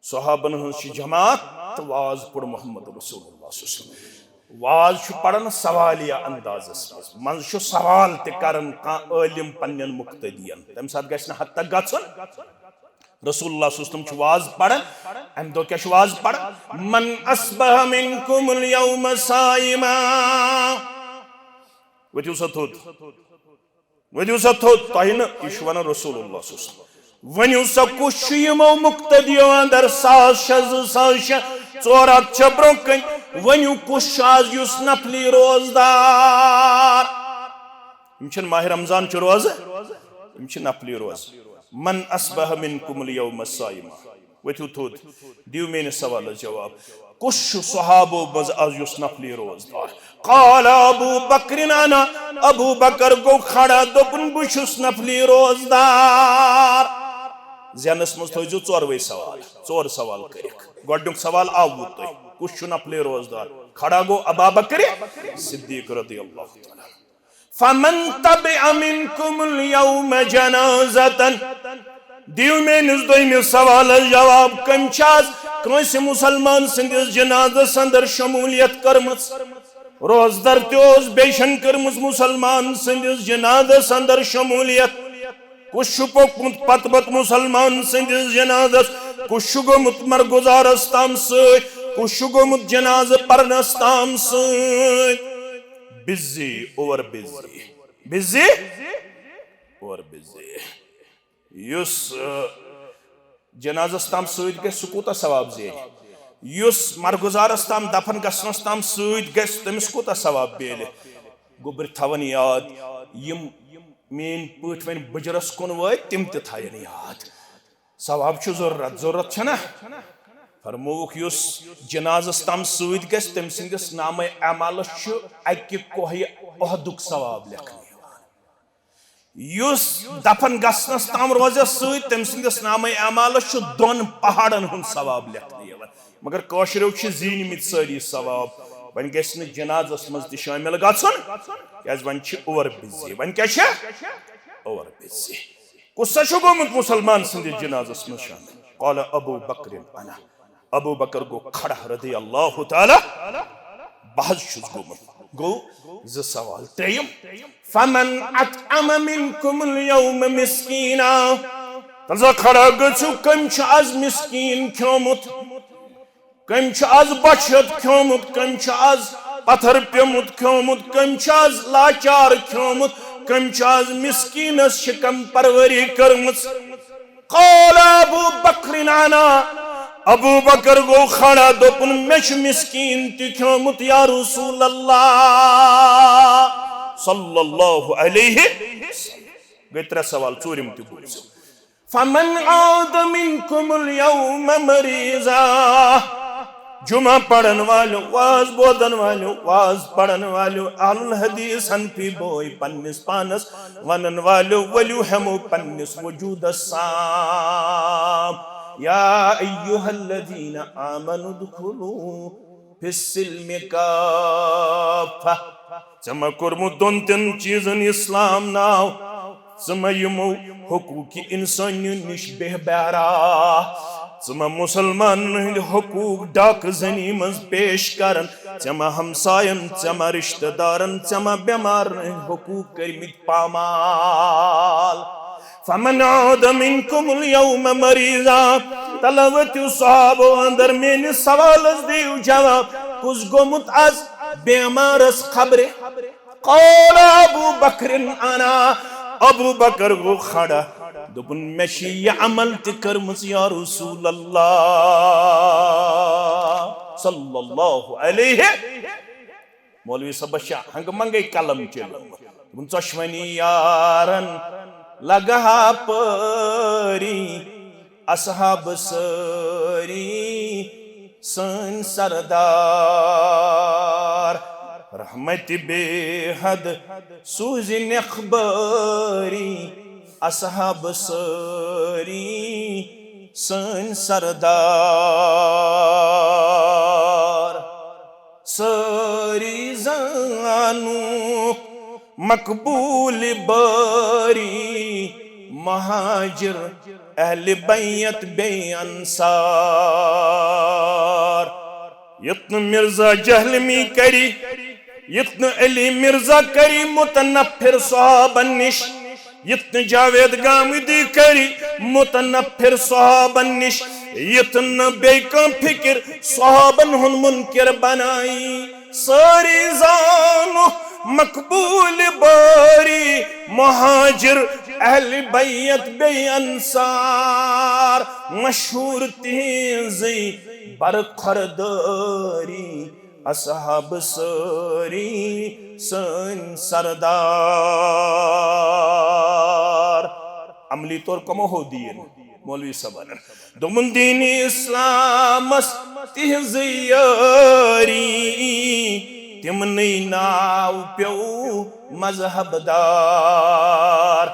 صحابن ہٕنٛز چھِ جماعت تہٕ واز پوٚر محمد رسول اللہ صلی اللہ علیہ وسلم۔ واز چھُ پران سوالیہ اندازس منٛز، منٛزٕ چھُ سوال تہِ کران کانٛہہ عٲلم پننٮ۪ن مقتدین، تمہِ ساتہٕ گژھِ نہٕ حد تک گژھُن۔ رسول اللہ صلی اللہ علیہ وسلم چھُ واز پران، امہِ دۄہ کیٛاہ چھُ واز پران؟ "من اصبح منکم الیوم صائما"۔ ؤتھِو سا تھوٚد۔ ؤنِو سا تھوٚد، تۄہہِ نہٕ، یہِ چھُ وَنان رسول اللہ صلی اللہ علیہ وسلم۔ ؤنِو سا، کُس چھُ یِمو مُقتدیو اندر ساس شےٚ، زٕ ساس شےٚ، ژور ہَتھ چھےٚ برٛونٛہہ کَنہِ؟ ؤنِو، کُس چھُ آز یُس نفلی روزدار؟ یِم چھِنہٕ ماہِ رمضان چہِ روزٕ، یِم چھِ نفلی روزٕ۔ من اصبح منکم الیوم صائما۔ ؤتھِو تھوٚد، دِیِو میٲنِس سوالس جواب۔ کُس چھُ صحابو منٛز از یُس نفلی روزدار؟ قال ابو بکر انا۔ ابو بکر گوٚو کھڑا، دوٚپُن، بہٕ چھُس نفلی روزدار۔ ذہنس منٛز تھٲوزیو ژوروے سوال، ژور سوال کٔرِکھ۔ گۄڈٕنیُک سوال آوُ تۄہہِ، کُس چھُ نفلی روزدار؟ کھڑا گوٚو ابا بکر صدیق رضی اللہ تعالیٰ۔ فمن تبع منکم الیوم جنازتن۔ دیو میٲنِس دوٚیمِس سوالس جواب، کٔمۍ چھِ از کٲنٛسہِ مسلمان سٕنٛدِس جنازس اندر شمولیت کٔرمٕژ؟ روزدر تہِ اوس، بیٚیہِ چھَن کٔرمٕژ مسلمان سٕنٛدِس جنازس اندر شمولیت۔ کُس چھُ پوٚکمُت پتہٕ پتہٕ مسلمان سٕنٛدِس جنازس؟ کُس چھُ گوٚمُت مرگزارس تام سۭتۍ؟ کُس چھُ گوٚمُت جنازٕ پرنس تام سۭتۍ؟ Busy, over busy. Busy, over busy. یُس، آ، جنازس تام سۭتۍ گژھِ، سُہ کوٗتاہ ثواب زینہِ؟ یُس مرگزارس تام، دفن گژھنس تام سۭتۍ گژھِ، تٔمِس کوٗتاہ ثواب میلہِ؟ گوٚبرۍ تھاوَن یاد، یِم میٲنۍ پٲٹھۍ وۄنۍ بُجرس کُن وٲتۍ، تِم تہِ تھاون یاد۔ ثواب چھُ ضروٗرت، ضروٗرت چھَنا؟ فرمووُکھ، یُس جنازس تام سۭتۍ گژھِ، تٔمۍ سٕنٛدِس نامے اعمالس چھُ اکہِ کوہہِ احدُک ثواب لیکھنہٕ یِوان۔ یُس دفن گژھنس تام روزس سۭتۍ، تٔمۍ سٕنٛدِس نامے اعمالس چھُ دۄن پہاڑن ہُنٛد ثواب لیکھنہٕ یِوان۔ مگر کٲشریو چھِ زیٖنۍ مٕتۍ سٲری ثواب۔ وۄنۍ گژھِ نہٕ جنازس منٛز تہِ شٲمِل گژھُن، کیازِ وۄنۍ چھِ اوور بزی۔ وۄنۍ کیٛاہ چھِ؟ Over busy. کُس سا چھُ گوٚمُت مسلمان سٕنٛدِس جنازس منٛز شٲمِل؟ قال ابو بکر انا۔ ابو بکر گوٚو کھڑا رضی اللہ تعالیٰ، بہٕ حظ چھُس گوٚمُت۔ گوٚو زٕ سوال۔ ترٛیٚیِم، فمن اطعم منکم الیوم مسکینا۔ تَلہٕ سا کھڑا گٔژھِو، کٔمۍ چھُ از مسکیٖن کھیومُت؟ کٔمۍ چھُ از بۄچھِ ہیوٚت کھیومُت؟ کٔمۍ چھُ از پتھر پیومُت کھیومُت؟ کٔمۍ چھُ از لاچار کھیومُت؟ کٔمۍ چھُ از مسکیٖنس شکم پروری کٔرمٕژ؟ قال ابو بکر انا۔ ابو بکر گوٚو کھڑا، دوٚپُن، مےٚ چھُ مسکیٖن تہِ کھیومُت یا رسول اللہ صلی اللہ علیہ وسلم۔ گٔے ترٛےٚ سوال، ژوٗرِم تہِ بوٗزِو۔ فمن عاد منکم الیوم مریضا۔ جمعہ پرن والو، واز بوزن والو، واز پرن والو، اہل الحدیث حنفی بوے پننس پانس ونن والو، ؤلِو ہٮ۪مو پننس وجودس سام۔ یا ایھا الذین آمنوا ادخلوا فی السلم کافہ۔ ژےٚ ما کوٚرمُت دۄن تین چیٖزن اسلام ناو؟ ژٕ ما یِمو حقوق انسانیو نِش بے بہرا؟ ژٕ ما مسلمانن ہٕنٛدۍ حقوق ڈاکہٕ زنی منٛز پیش کران؟ ژےٚ ما ہمساین، ژےٚ ما رشتہٕ دارن، ژےٚ ما بٮ۪مارن ہٕنٛدۍ حقوق کٔرمٕتۍ پامال؟ فمن عاد منکم الیوم مریضا۔ تلوتیو صحابو اندر میٲنِس سوالس دِیِو جواب، کُس گوٚمُت از بیمارس خبرِ؟ قال ابو بکر انا۔ ابو بکر گوٚو کھڑا، دوٚپُن، مےٚ چھِ یہِ عمل تہِ کٔرمٕژ یا رسول اللہ صلی اللہ علیہ۔ مولوی صٲبس چھِ ہنگہٕ منگے قلم چلیومُت۔ دوٚپُن، ژۄشوٕنی یارن لگہٕ ہا پٲری، اصحاب سٲری سٲنۍ سردار۔ رحمت بے حد سوٗزِ نٮ۪کھ بٲری، اصحاب سٲری سٲنۍ سردار۔ سٲری زانوکھ مقبول بٲری، مہاجر، اہل بیت بیٚیہِ انصار۔ یُتھ نہٕ مرزا جہلمی کری، یُتھ نہٕ علی مرزا کری متنفر صحابن نِش، یُتھ نہٕ جاوید گامدی کری متنفر صحابن نِش، یُتھ نہٕ بیٚیہِ کانٛہہ فکر صحابن ہُنٛد منکر بنایی۔ سٲری زانوکھ مقبول بٲری، مہاجر، اہل بیت بیٚیہِ انصار، مشہور تِہنٛزٕے برخوردٲری، اصحاب سٲری سٲنۍ سردار۔ عملی طور کمو ہو دین؟ مولوی صٲبن۔ دوٚپُن، دین اسلامس تِہنٛزٕے یٲری، تِمنٕے ناو پیوٚو مذہب دار۔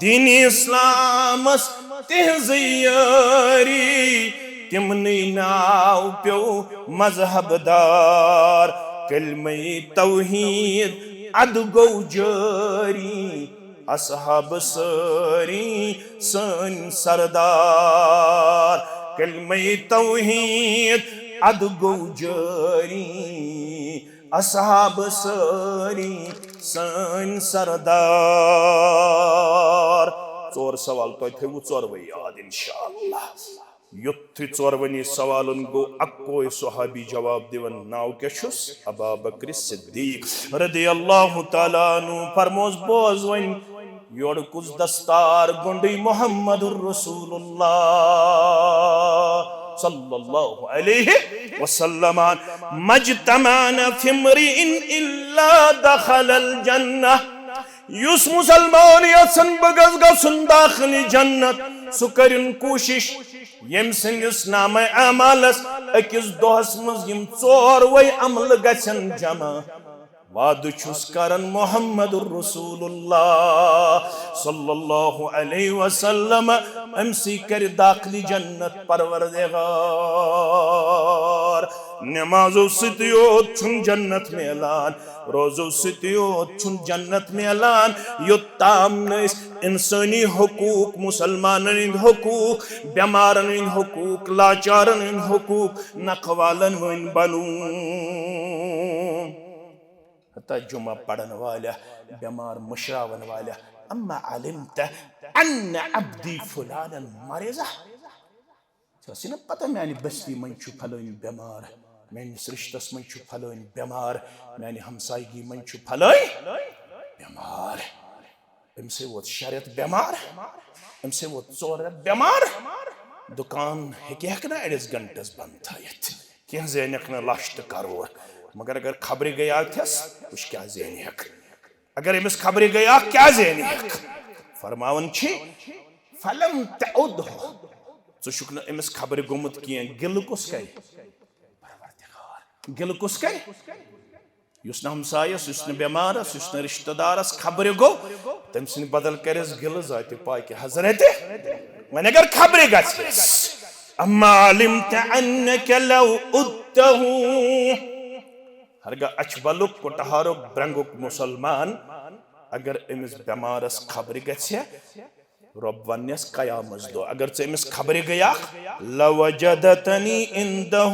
دین اسلامس تِہنٛزٕے یٲری، تِمنٕے ناو پیوٚو مذہب دار۔ کلمہ توحید ادٕ گوٚو جٲری، اصحاب سٲری سٲنۍ سردار۔ کلمہ توحید ادٕ گوٚو جٲری، اصحاب سٲری سٲنۍ سردار۔ ژور سوال، تۄہہِ تھٲیوٕ ژوروے یاد انشاءاللہ۔ یُتھُے ژورؤنی سوالن گوٚو اکوے صحابی جواب دِوان، ناو کیٛاہ چھُس؟ ابا بکر صدیق رضی اللہ تعالیٰ عنہ۔ فرموس، بوز وۄنۍ، یورٕ کُس دستار گوٚنٛڈٕے محمد رسول اللہ صلی اللہ علیہ وسلم۔ مجتمعن فی امرئ الا دخل الجنہ۔ یُس مسلمان یژھن بہٕ گژھ گژھُن داخل جنت، سُہ کٔرِن کوٗشِش ییٚمہِ سٕنٛدِس نامہ اعمالس أکِس دۄہس منٛز یِم ژوروے عملہٕ گژھن جمع۔ وعدٕ چھُس کران محمد رسول اللہ صلی اللہ علیہ وسلم، أمۍ سٕے کرِ داخل جنت پروردگار۔ نمازو سۭتۍ یوت چھُنہٕ جنت میلان، روزو سۭتۍ یوت چھُنہٕ جنت میلان، یوٚتام نہٕ أسۍ انسٲنی حقوق، مسلمانن ہٕنٛدۍ حقوق، بٮ۪مارن ہٕنٛدۍ حقوق، لاچارن ہٕنٛدۍ حقوق، نکھٕ والن ہٕنٛدۍ بنو۔ حتیٰ جمعہ پرن والہ، بٮ۪مار مٔشراون والہ، اما علمت ان عبدی فلانن مرضہ۔ ژےٚ ٲسٕے نہ پتہ میانہِ بستی منٛز چھُ فلٲنۍ بٮ۪مار، میٲنِس رشتس منٛز چھُ فلٲنۍ بٮ۪مار، میانہِ ہمسایگی منٛز چھُ فلٲنۍ بٮ۪مار۔ أمۍ سٕے ووت شےٚ رٮ۪تھ بٮ۪مار، أمۍ سٕے ووت ژور رٮ۪تھ بٮ۪مار۔ دُکان ہیٚکہِ ہیٚکہِ نہٕ أڑِس گنٹس بنٛد تھٲیِتھ، کینٛہہ زینکھ نہٕ لچھ تہٕ کرور، مگر اگر خبرِ گٔیاکھٮ۪س، وٕچھ کیٛاہ زینہِ ہیٚکھ۔ اگر أمِس خبرِ گٔیاکھ، کیٛاہ زینہِ ہیٚکھ؟ فرماوان چھِ، فلم تعدہ۔ ژٕ چھُکھ نہٕ أمِس خبرِ گوٚمُت کینٛہہ، گِلہٕ کُس کرِ؟ پروردگار۔ گِلہٕ کُس کرِ؟ یُس نہٕ ہمسایس، یُس نہٕ بٮ۪مارس، یُس نہٕ رشتہٕ دارس خبرِ گوٚو، تٔمۍ سٕنٛدِ بدل کرٮ۪س گِلہٕ ذاتِ پاکہِ حضرتِ۔ وۄنۍ اگر خبرِ گژھٮ۪س، اما علمت انک لو عدتہ۔ ہرگاہ اچھبلُک، کُٹہارُک، برنگُک مسلمان اگر أمِس بٮ۪مارس خبرِ گژھِ، رۄب وننس قیامس دۄہ، اگر ژٕ أمِس خبرِ گٔیکھ، لوجدتنی عندہ،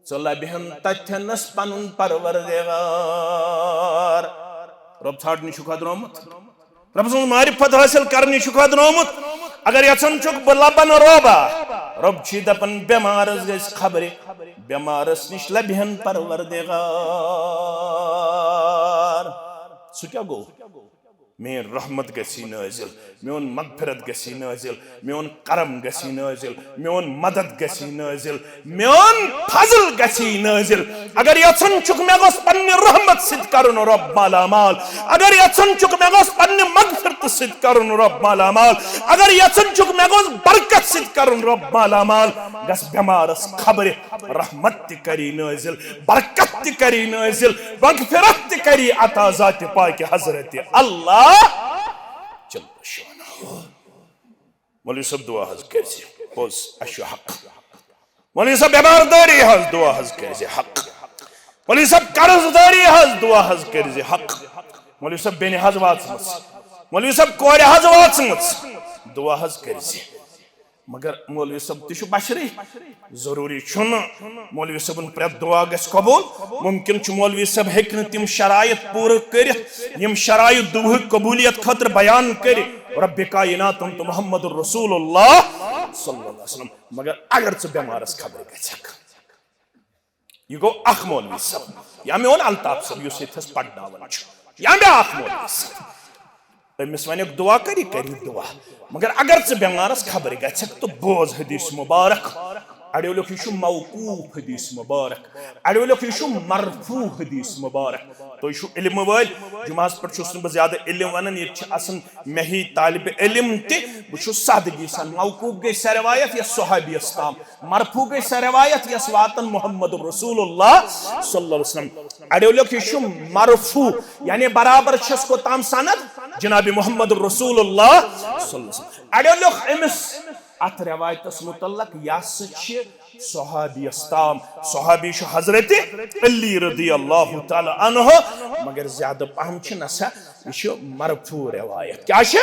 ژٕ لبہن تتھنس پنُن پروردگار۔ رۄب ژھانڈنہِ چھُکھا درٛامُت؟ رۄب سٕنٛز معرفت حٲصِل کرنہِ چھُکھا درٛامُت؟ اگر یژھان چھُکھ بہٕ لبن رۄبا، رۄب چھُے دپان بٮ۪مارس گژھِ خبرِ، بٮ۪مارس نِش لبہن پروردگار۔ سُہ کیٛاہ گوٚو؟ میٲنۍ رحمت گژھی نٲزِل، میون مغفرت گژھی نٲزِل، میون کرم گژھی نٲزِل، میون مدد گژھی نٲزِل، میون فضل گژھی نٲزِل۔ اگر یژھان چھُکھ مےٚ گوٚژھ پننہِ رحمت سۭتۍ کرُن رب مالا مال، اگر یژھان چھُکھ مےٚ گوٚژھ پننہِ مغفرت سۭتۍ کرُن رب مالا مال، اگر یژھان چھُکھ مےٚ گوٚژھ برکت سۭتۍ کرُن رب مالا مال، گژھ بٮ۪مارس خبرِ رحمت تہِ کری نٲزِل، برکت تہِ کری نٲزِل، مغفرت تہِ کری عطا ذاتِ پاکِ حضرتِ اللہ جل شانہ۔ مولوی صٲب، دعا حظ کٔرزِ، پوٚز، اَسہِ چھُ حق۔ مولوی صٲب، بٮ۪مار دٲری حظ، دعا حظ کٔرزِ، حق۔ مولوی صٲب، قرض دٲری حظ، دعا حظ کٔرزِ، حق۔ مولوی صٲب، بیٚنہِ حظ واژمٕژ، مولوی صٲب، کورِ حظ واژمٕژ، دعا حظ کٔرزِ۔ مگر مولوی صٲب تہِ چھُ بشرٕے، ضروٗری چھُنہٕ مولوی صٲبُن پرٛٮ۪تھ دعا گژھِ قبوٗل۔ مُمکِن چھُ مولوی صٲب ہیٚکہِ نہٕ تِم شرایط پوٗرٕ کٔرِتھ، یِم شرایط دعاہٕچ قبوٗلیت خٲطرٕ بیان کٔرِتھ رب کائناتن تہٕ محمد رسول اللہ صلی اللہ علیہ وسلم۔ مگر اگر ژٕ بٮ۪مارس خبرِ گژھکھ، یہِ گوٚو اکھ مولوی صٲب، یا میون الطاف صٲب یُس ییٚتھس پرناوان چھُ، یا بیٛاکھ مولوی صٲب۔ أمِس وَنٮ۪کھ دُعا کٔرِو، کٔرِو دُعا۔ مگر اگر ژٕ بٮ۪مارس خبرِ گژھکھ تہٕ بوز حدیث مبارک۔ اَڑیو لیوٚکھ، یہِ چھُ موقوف حدیث مبارک، اَڑیو لیوٚکھ، یہِ چھُ مرفوع حدیث مبارک۔ تُہۍ چھِو علمہٕ وٲلۍ، جمعہس پٮ۪ٹھ چھُس نہٕ بہٕ زیادٕ علم وَنان، ییٚتہِ چھِ آسان مےٚ ہی طالبِ علم تہِ۔ بہٕ چھُس سادگی سان، موقوف گٔے سۄ روایت یۄس صحابیَس تام، مرفوع گٔے سۄ روایت یۄس واتان محمد رسول اللہ صلی اللہ علیہ وسلم۔ اَڑیو لیوٚکھ، یہِ چھُ مرفوع، یعنی برابر چھَس کوٚتام سند؟ جناب محمد رسول اللہ صلی اللہ علیہ وسلم۔ اَڑیو لیوٚکھ أمِس اتھ روایتس متعلق، یہِ ہسا چھِ صحابیس تام، صحابی چھُ حضرت علی رضی اللہ تعالیٰ عنہ، مگر زیادٕ پہم چھِ نسا یہِ چھُ مرفوع روایت۔ کیٛاہ چھِ؟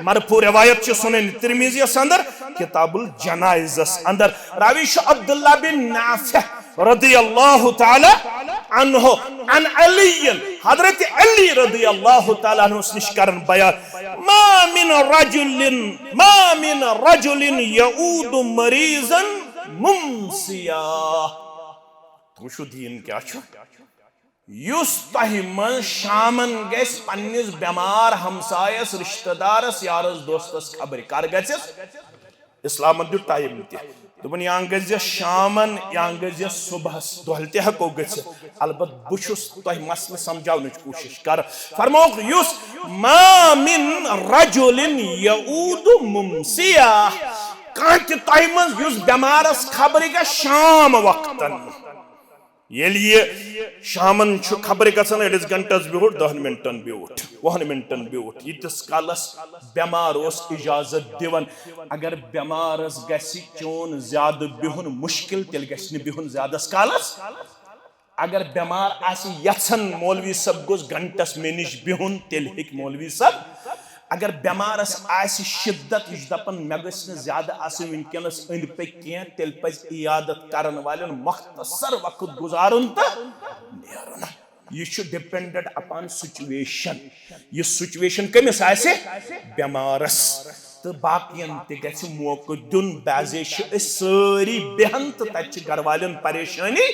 مرفوع روایت چھِ سنن ترمذیس اندر، کتاب الجنائزس اندر۔ راوی چھُ عبداللہ بن نافع رضی اللہ تعالیٰ عنہ، عن علی، حضرت علی رضی اللہ تعالیٰ عنہ نِش کران بیان، ما من رجل، ما من رجل یعود مریضا ممسیا۔ تُہۍ وٕچھِو دیٖن کیٛاہ چھُ۔ یُس تۄہہِ منٛز شامن گژھِ پننِس بٮ۪مار ہمسایس، رشتہٕ دارس، یارس، دوستس خبرِ کر گژھٮ۪س؟ اسلامن دیُت ٹایم تہِ۔ دوٚپُن، یا گژھِ شامن، یا گژھِ صبحس، دۄہلہِ تہِ ہٮ۪کو گٔژھِتھ۔ البتہٕ بہٕ چھُس تۄہہِ مسلہٕ سمجھاونٕچ کوٗشش کران۔ فرمووُکھ، یُس ما من رجل یعود ممسیا، کانٛہہ تہِ تۄہہِ منٛز یُس بٮ۪مارس خبرِ گژھِ شام وقتن، ییٚلہِ یہِ شامن چھُ خبرِ گژھان، أڑِس گھنٹس بیوٗٹھ، دہن منٹن بیوٗٹھ، وُہن منٹن بیوٗٹھ، ییٖتِس کالس بٮ۪مار اوس اجازت دِوان۔ اگر بٮ۪مارس گژھِ چون زیادٕ بِہُن مُشکِل، تیٚلہِ گژھِ نہٕ بِہُن زیادس کالس۔ اگر بٮ۪مار آسہِ یژھان مولوی صٲب گوٚژھ گھنٹس مےٚ نِش بِہُن، تیٚلہِ ہیٚکہِ مولوی صٲب۔ اگر بٮ۪مارس آسہِ شدت، یہِ چھُ دپان، مےٚ گٔژھ نہٕ زیادٕ آسٕنۍ وٕنکیٚنس أنٛدۍ پٔکۍ کینٛہہ، تیٚلہِ پزِ عیادت کرن والٮ۪ن مختصر وقت گُزارُن تہٕ نیرُن۔ یہِ چھُ dependent upon situation۔ یہِ situation کٔمِس آسہِ؟ بٮ۪مارس۔ تہٕ باقین تہِ گژھِ موقعہٕ دیُن۔ بعضے چھِ أسۍ سٲری بیہان تہٕ تتہِ چھِ گرٕ والٮ۪ن پریشٲنی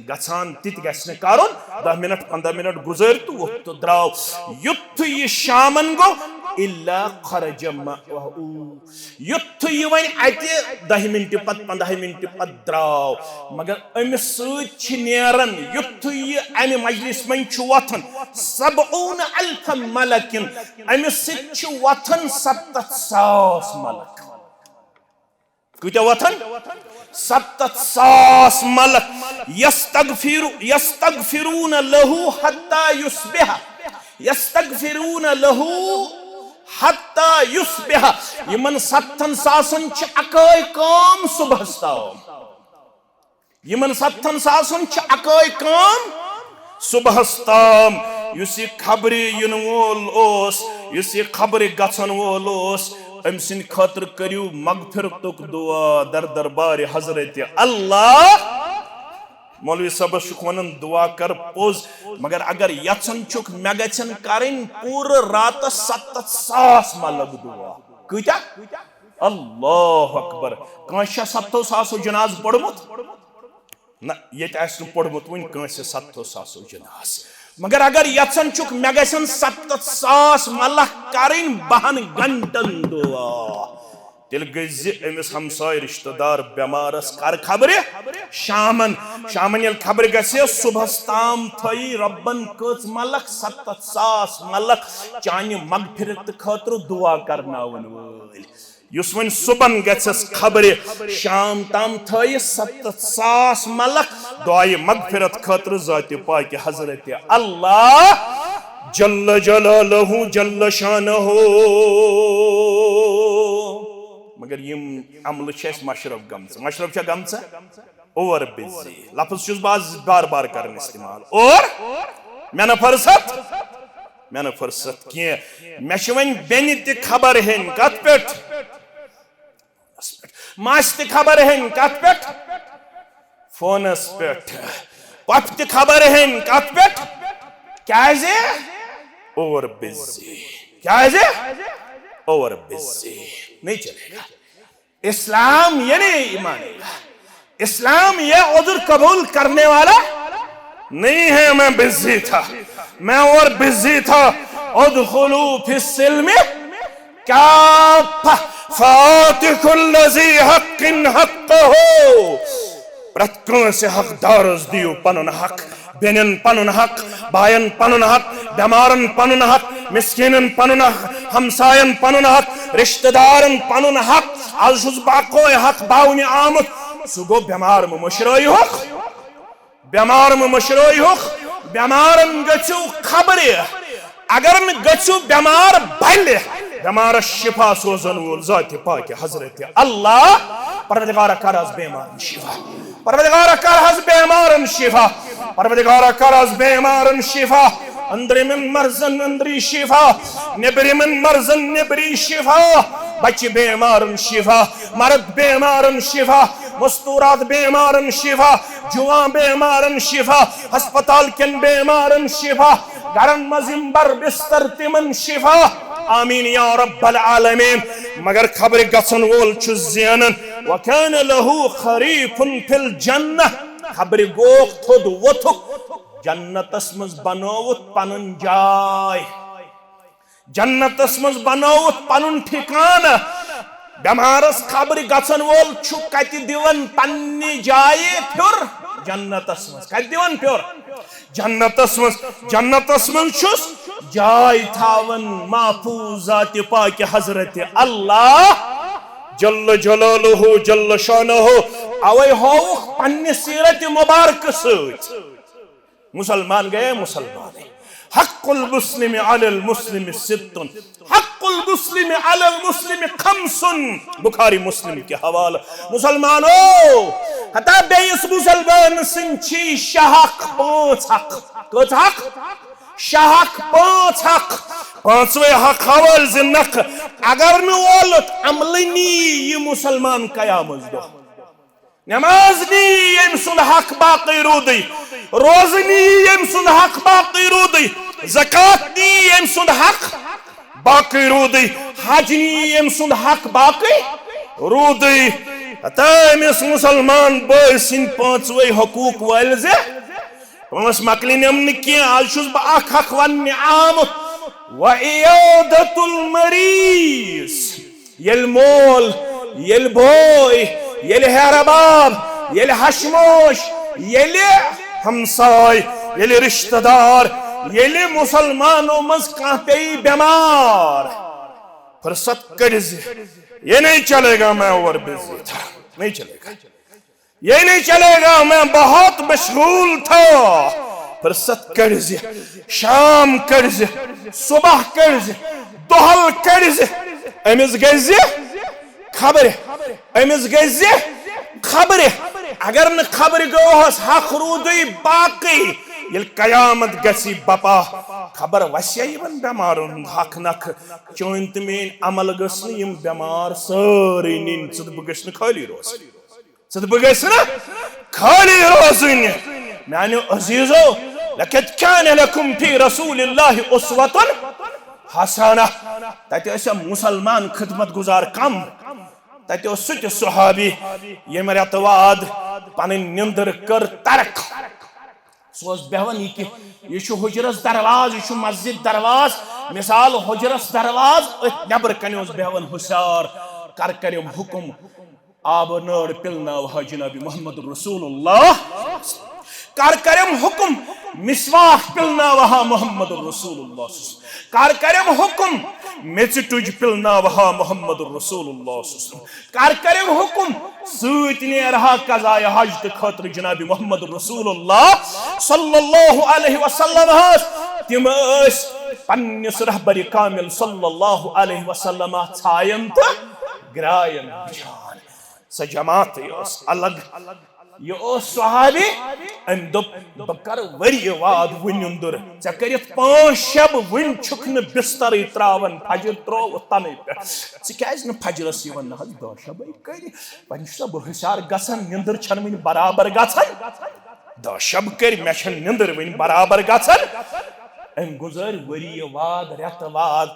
گژھان۔ تہِ تہِ گژھِ نہٕ کرُن۔ دہ منٹ، پندہ منٹ گُزٲرۍ تہٕ ووٚتھ تہٕ درٛاو۔ یُتھُے یہِ شامن گوٚو، الا خرج معه۔ یُتھُے یہِ وۄنۍ اتہِ دہہِ منٹہِ پتہٕ، پندہہِ منٹہِ پتہٕ درٛاو، مگر أمِس سۭتۍ چھِ نیران، یُتھُے یہِ امہِ مجلس منٛز چھُ وۄتھان، سبعون الف ملکن، أمِس سۭتۍ چھِ وۄتھان ستتھ ساس ملک۔ کۭتیاہ وۄتھان؟ ستتھ ساس ملک۔ یستغفر، یستغفرون له حتى يصبح۔ یستغفرون له حتى يصبح۔ یِمن ستتھن ساسن چھِ اکٲے کٲم صبحس تام۔ یِمن ستتھن ساسن چھِ اکٲے کٲم صبحس تام۔ یُس یہِ خبرِ یِنہٕ وول اوس، یُس یہِ خبرِ گژھن وول اوس، أمۍ سٕنٛدِ خٲطرٕ کٔرِو مغفرتُک دُعا در دربارِ حضرت اللہ۔ مولوی صٲبس چھُکھ ونان دُعا کر پوٚز، مگر اگر یژھان چھُکھ مےٚ گژھن کرٕنۍ پوٗرٕ راتس ستتھ ساس ملک دُعا۔ کۭتیاہ؟ اللہ اکبر۔ کٲنٛسہِ چھا ستتھو ساسو جنازٕ پوٚرمُت؟ نہ، ییٚتہِ آسہِ نہٕ پوٚرمُت وُنہِ کٲنٛسہِ ستتھو ساسو جنازٕ۔ مگر اگر یژھان چھُکھ مےٚ گژھن ستتھ ساس ملخ کرٕنۍ بہن گنٹن دعا، تیٚلہِ گٔژھۍ زِ أمِس ہمساے رشتہٕ دار بٮ۪مارس کر خبرِ شامن۔ شامن ییٚلہِ خبرِ گژھِ، صبحس تام تھٲیی رۄبن کٔژ ملخ؟ ستتھ ساس ملخ چانہِ مغفرت خٲطرٕ دعا کرناون وٲلۍ۔ یُس وۄنۍ صبحن گژھٮ۪س خبرِ، شام تام تھٲیِس ستتھ ساس ملخ دعایہِ مغفرت خٲطرٕ ذاتِ پاکہِ حضرت اللہ جل جلالہ جل شانہ۔ مگر یِم عملہٕ چھِ اَسہِ مشرف گٔمژٕ۔ مشرف چھا گٔمژٕ؟ اور بزی۔ لفظ چھُس بہٕ آز بار بار کران استعمال۔ اور مےٚ نہٕ فرصت، مےٚ نہٕ فرصت کینٛہہ۔ مےٚ چھِ وۄنۍ بیٚنہِ تہِ خبر ہیٚنۍ۔ کتھ پٮ۪ٹھ؟ ماسہِ تہِ خبر ہیٚنۍ۔ کتھ پٮ۪ٹھ؟ فونس پٮ۪ٹھ۔ پۄپھِ تہِ خبر ہیٚنۍ۔ کتھ پٮ۪ٹھ؟ کیازِ؟ اور بزی۔ کیازِ؟ اور بزی۔ نہیں چلے گا۔ اسلام یہ نہیں، ایمان۔ اسلام یہ عذر قبول کرنے والا نہیں ہے۔ میں بزی تھا، میں اور بزی تھا۔ ادخلوا فی السلم کافہ، فآت کل ذی حق حقہ۔ پرٛٮ۪تھ کٲنٛسہِ حقدارس دِیِو پنُن حق۔ بیٚنٮ۪ن پنُن حق، باین پنُن حق، بٮ۪مارن پنُن حق، مسکیٖنن پنُن حق، ہمساین پنُن حق، رشتہٕ دارن پنُن حق۔ از چھُس بہٕ اکوے حق باونہِ آمُت، سُہ گوٚو بٮ۪مار مہٕ مٔشرٲیہوکھ، بٮ۪مار مہٕ مٔشرٲیہوکھ، بٮ۪مارن گٔژھِو خبرِ۔ اگر نہٕ گٔژھِو بٮ۪مار بلہِ، بٮ۪مارس شفا سوزن وول ذاتِ پاکہِ حضرت اللہ۔ پروردگارا کر از بٮ۪مارن شفا۔ پروردگارا کر حظ بٮ۪مارن شفا۔ پروردگارا کر حظ بٮ۪مارن شفا۔ أنٛدرِمٮ۪ن مرضن أنٛدری شفا۔ نیٚبرِمٮ۪ن مرضن نیٚبری شفا۔ بچہِ بٮ۪مارن شفا۔ مرد بٮ۪مارن شفا۔ مستورات بٮ۪مارن شفا۔ جوان بٮ۪مارن شفا۔ ہسپتال کٮ۪ن بٮ۪مارن شفا۔ گرن منٛز یِم بر بستر تِمن شفا۔ آمین یا رب العالمین۔ مگر خبرِ گژھن وول چھُ زینان۔ وکان لہ خریف فی الجنہ۔ خبرِ گوکھ تھوٚد ووٚتھُکھ۔ جنتس منٛز بنووُتھ پنُن جاے۔ جنتس منٛز بنووُتھ پنُن ٹھکانہٕ۔ بٮ۪مارس خبرِ گژھن وول چھُ کتہِ دِوان پننہِ جایہِ پھیُر؟ جنتس منٛز۔ کتہِ دِوان پھیُر؟ جنتس منٛز۔ جنتس منٛز چھُس جاے تھاوان محفوظ ذاتِ پاکہِ حضرت اللہ جل جلالہ جل شانہ۔ اوے ہووُکھ پننہِ سیرتِ مبارکہٕ سۭتۍ۔ مسلمان گٔیے مسلمان۔ حق المسلم علی المسلم ست۔ حق المسلم علی المسلم خمس۔ بخاری مسلم کہِ حوالہٕ۔ مسلمانو، ہتا بیٚیِس مسلمان سٕنٛدۍ چھی شےٚ حق، پانٛژھ حق۔ کٔژ حق؟ شےٚ حق، پانٛژھ حق۔ پانٛژوے حق حوالہٕ زِ نکھٕ اگر نہٕ اولُت عملہٕ نی یہِ مسلمان قیامت دۄہ۔ نماز نی ییٚمۍ سُنٛد حق باقٕے روٗدٕے، روزٕ نی ییٚمۍ سُنٛد حق باقٕے روٗدٕے، زکوٰۃ نی ییٚمۍ سُنٛد حق باقٕے روٗدٕے، حج نی ییٚمۍ سُنٛد حق باقٕے روٗدٕے۔ ہتا أمِس مسلمان بٲے سٕنٛدۍ پانٛژوے حقوٗق وٲلۍ زِ پانٛژھ مۄکلِنٮ۪م نہٕ کینٛہہ، از چھُس بہٕ اکھ اکھ وننہِ آمُت۔ وعیادۃ المریض۔ ییٚلہِ مول، ییٚلہِ بوے، ییٚلہِ ہیرٕ باب، ییٚلہِ ہشموش، ییٚلہِ ہمساے، ییٚلہِ رشتہٕ دار، ییٚلہِ مسلمانو منٛز کانٛہہ پیٚیہِ بٮ۪مار، فرصت کٔڑۍ زِ، یہ نہیں چلے گا، میں اور بزی تھا، نہیں چلے گا۔ یہ نہیں چلے گا، میں بہت مشغول تھا۔ فرصت کٔڑۍ زِ، شام کٔڑۍ زِ، صبح کٔڑۍ زِ، دۄہل کٔڑۍ زِ۔ أمِس گژھِ زِ خبرِ، أمِس گژھِ زِ خبرِ۔ اگر نہٕ خبرِ گوٚوہس حق روٗدٕے باقٕے، ییٚلہِ قیامت گژھِ بپا، خبر وسیا یِمن بٮ۪مارن ہُنٛد حق نکھٕ۔ چٲنۍ تہٕ میٲنۍ عمل گٔژھ نہٕ یِم بٮ۪مار سٲرٕے نِنۍ، ژٕ تہٕ بہٕ گٔژھۍ نہٕ خٲلی روزٕنۍ۔ ژٕ تہٕ بہٕ گٔژھۍ نہٕ خٲلی روزٕنۍ۔ میانیو عزیزو، لقد کان لکم فی رسول اللہ اسوۃ حسنہ۔ تتہِ ٲسۍ مسلمان خدمت گزار کم، تتہِ اوس سُہ تہِ صحابی ییٚمۍ رٮ۪تہٕ واد پنٕنۍ نِندٕر کٔر ترک۔ سُہ اوس بیٚہوان یہِ کہِ یہِ چھُ حُجرس دروازٕ، یہِ چھُ مسجد دروازٕ۔ مثال حُجرس دروازٕ، أتھۍ نٮ۪برٕ کنہِ اوس بیٚہوان ہُشار۔ کر کٔرِم حُکم، آبہٕ نٲر پِلناوہا جناب محمد رسول اللہ۔ کر کٔرِم حُکم، مسواک پِلناوہا محمد رسول اللہ۔ کر کٔرِم حُکم، میٚژِ ٹُج پِلناوہا محمد رسول اللہ۔ کر کٔرِم حُکم، سۭتۍ نیرہا قضایہِ حاجتہٕ خٲطرٕ جناب محمد رسول اللہ صلی اللہ علیہ وسلم۔ تِم ٲسۍ پننِس رہبرِ کامل صلی اللہ علیہ وسلم ژھایان تہٕ گرٛایَن وٕچھان۔ سۄ جماعتٕے ٲس الگ۔ یہِ اوس صحابی، أمۍ دوٚپ، "بہٕ کرٕ ؤریہِ واد وُنہِ نیُنٛدُر۔ ژےٚ کٔرِتھ پانٛژھ شب وُنہِ چھُکھ نہٕ بسترٕے ترٛاوان، فجر ترٛووُتھ تَنَے پٮ۪ٹھ۔ ژٕ کیٛازِ نہٕ فجرس یِوان؟" نہ حظ، دَہ شب ہے کٔرۍ۔ وۄنۍ چھُسا بہٕ ہُشار گژھان، نیٚنٛدٕر چھَنہٕ وُنہِ برابر گژھان۔ دَہ شب کٔرۍ، مےٚ چھَنہٕ نیٚنٛدٕر وُنہِ برابر گژھان۔ أمۍ گُزٲرۍ ؤریہِ واد، رٮ۪تہٕ واد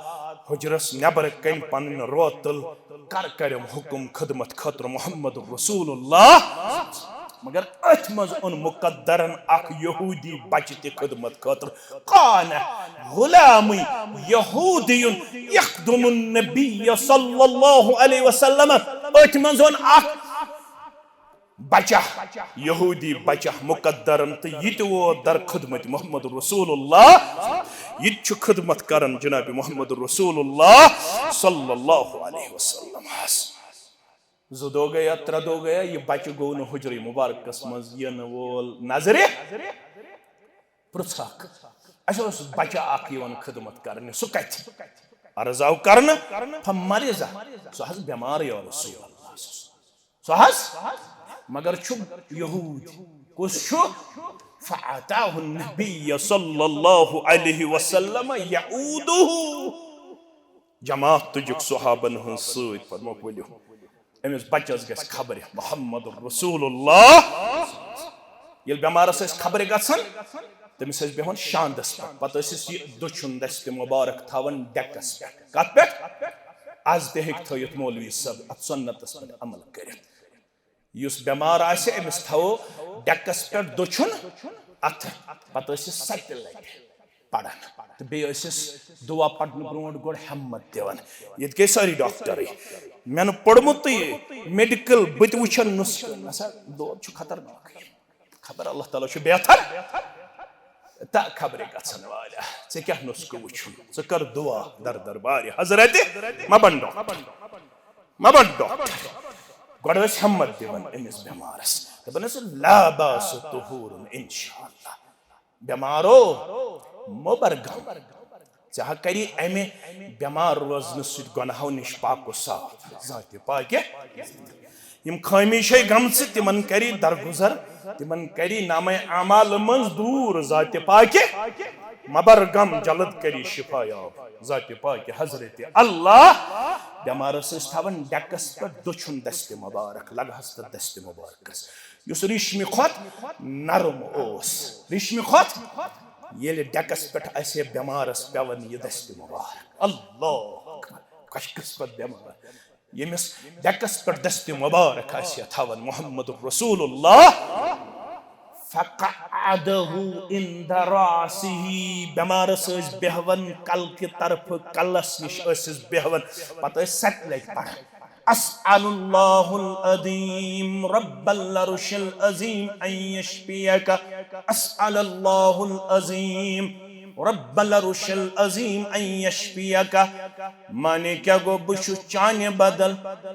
حُجرس نٮ۪برٕ کنہِ پنٕنۍ روتل۔ کر کٔرِم حُکم خدمت خٲطرٕ محمد رسول اللہ۔ مگر أتھۍ منٛز اوٚن مقدرن اکھ یہودی بچہِ تہِ خدمت خٲطرٕ۔ کان غلام یہودی یخدم النبی صلی اللہ علیہ وسلم۔ أتھۍ منٛز اوٚن اکھ بچہ، یہودی بچہ مقدرن، تہٕ یہِ تہِ ووت در خدمت محمد رسول اللہ۔ یہِ تہِ چھُ خدمت کران جناب محمد رسول اللہ صلی اللہ علیہ وسلم۔ زٕ دۄہ گٔیا، ترٛےٚ دۄہ گٔیا، یہِ بچہِ گوٚو نہٕ حُجرٕے مُبارکس منٛز یِنہٕ وول نظرِ۔ پرٛژھکھ، اَسہِ اوس بچہ اکھ یِوان خدمت کرنہِ، سُہ کتہِ؟ عرض آو کرنہٕ، فمرض، سُہ حظ بٮ۪مار یا رسول اللہ۔ سُہ حظ، مگر چھُ یہود۔ کُس چھُ؟ فأتاه النبی صلی اللہ علیہ وسلم یعودہ۔ جماعت تُجُکھ صحابن ہٕنٛز سۭتۍ، فرموکھ، "ؤلِو، أمِس بچس گژھِ خبرِ محمد رسول اللہ۔" ییٚلہِ بٮ۪مارس ٲسۍ خبرِ گژھان، تٔمِس ٲسۍ بیٚہوان شاندس پٮ۪ٹھ، پتہٕ ٲسِس یہِ دٔچھُن دستِ مُبارک تھاوان ڈیکس پٮ۪ٹھ۔ کتھ پٮ۪ٹھ؟ از تہِ ہیٚکہِ تھٲیِتھ مولوی صٲب اتھ سُنتس پٮ۪ٹھ عمل کٔرِتھ۔ یُس بٮ۪مار آسہِ، أمِس تھاوو ڈیکس پٮ۪ٹھ دٔچھُن اَتھٕ، پتہٕ ٲسِس ستہِ لٹہِ پران۔ تہٕ بیٚیہِ ٲسِس دُعا پرنہٕ برونٛٹھ گۄڈٕ ہٮ۪مت دِوان۔ ییٚتہِ گٔے سٲری ڈاکٹرٕے۔ مےٚ نہٕ پوٚرمُتٕے میڈیکل، بہٕ تہِ وٕچھن نُسخہٕ۔ نسا، دود چھُ خطرناکٕے۔ خبر اللہ تعالیٰ چھُ بہتر۔ تہٕ خبرے گژھن والیا، ژےٚ کیٛاہ نُسخہٕ وٕچھُن؟ ژٕ کر دُعا در دربارِ حضرت، مہ بن ڈاکٹر، مہ بن ڈاکٹر۔ گۄڈٕ ٲسۍ ہٮ۪مت دِوان أمِس بٮ۪مارس، دپان ٲسۍ، "لا باس طہور انشاءاللہ۔" بٮ۪مارو، مہ بر غم۔ ژےٚ ہا کری امہِ بٮ۪مار روزنہٕ سۭتۍ گۄناہو نِش پاک و صاف، ذاتِ پاکہِ۔ یِم خٲمی چھے گٔمژٕ، تِمن کری درگُزر، تِمن کری نامہ اعمال منٛز دوٗر، ذاتِ پاکہِ۔ مہ بر غم، جلد کری شفا یاب، ذاتِ پاکہِ حضرت اللہ۔ بٮ۪مارس ٲسۍ تھاوان ڈیکس پٮ۪ٹھ دٔچھُن دستِ مبارک، لگہس تہٕ دستِ مبارکس۔ یُس ریشمہِ کھۄتہٕ نرم اوس، ریشمہِ کھۄتہٕ، ییٚلہِ ڈیکس پٮ۪ٹھ آسہِ ہے بٮ۪مارس پٮ۪وان یہِ دستِ مبارک۔ اللہ اکبر، خۄش قسمت بٮ۪مار، ییٚمِس ڈیکس پٮ۪ٹھ دستِ مبارک آسہِ ہے تھاوان محمد رسول اللہ۔ فقعده عند راسه، بٮ۪مارس ٲسۍ بیہوان کلکہِ طرفہٕ کلس نِش ٲسِس بیہوان، پتہٕ ٲسۍ ستہِ لٹہِ پران۔ اسأل اللہ العظیم رب العرش العظیم ان یشفیک۔ اسأل اللہ العظیم رب العرش العظیم ان یشفیک۔ معنی کیٛاہ گوٚو؟ بہٕ چھُس چانہِ بدل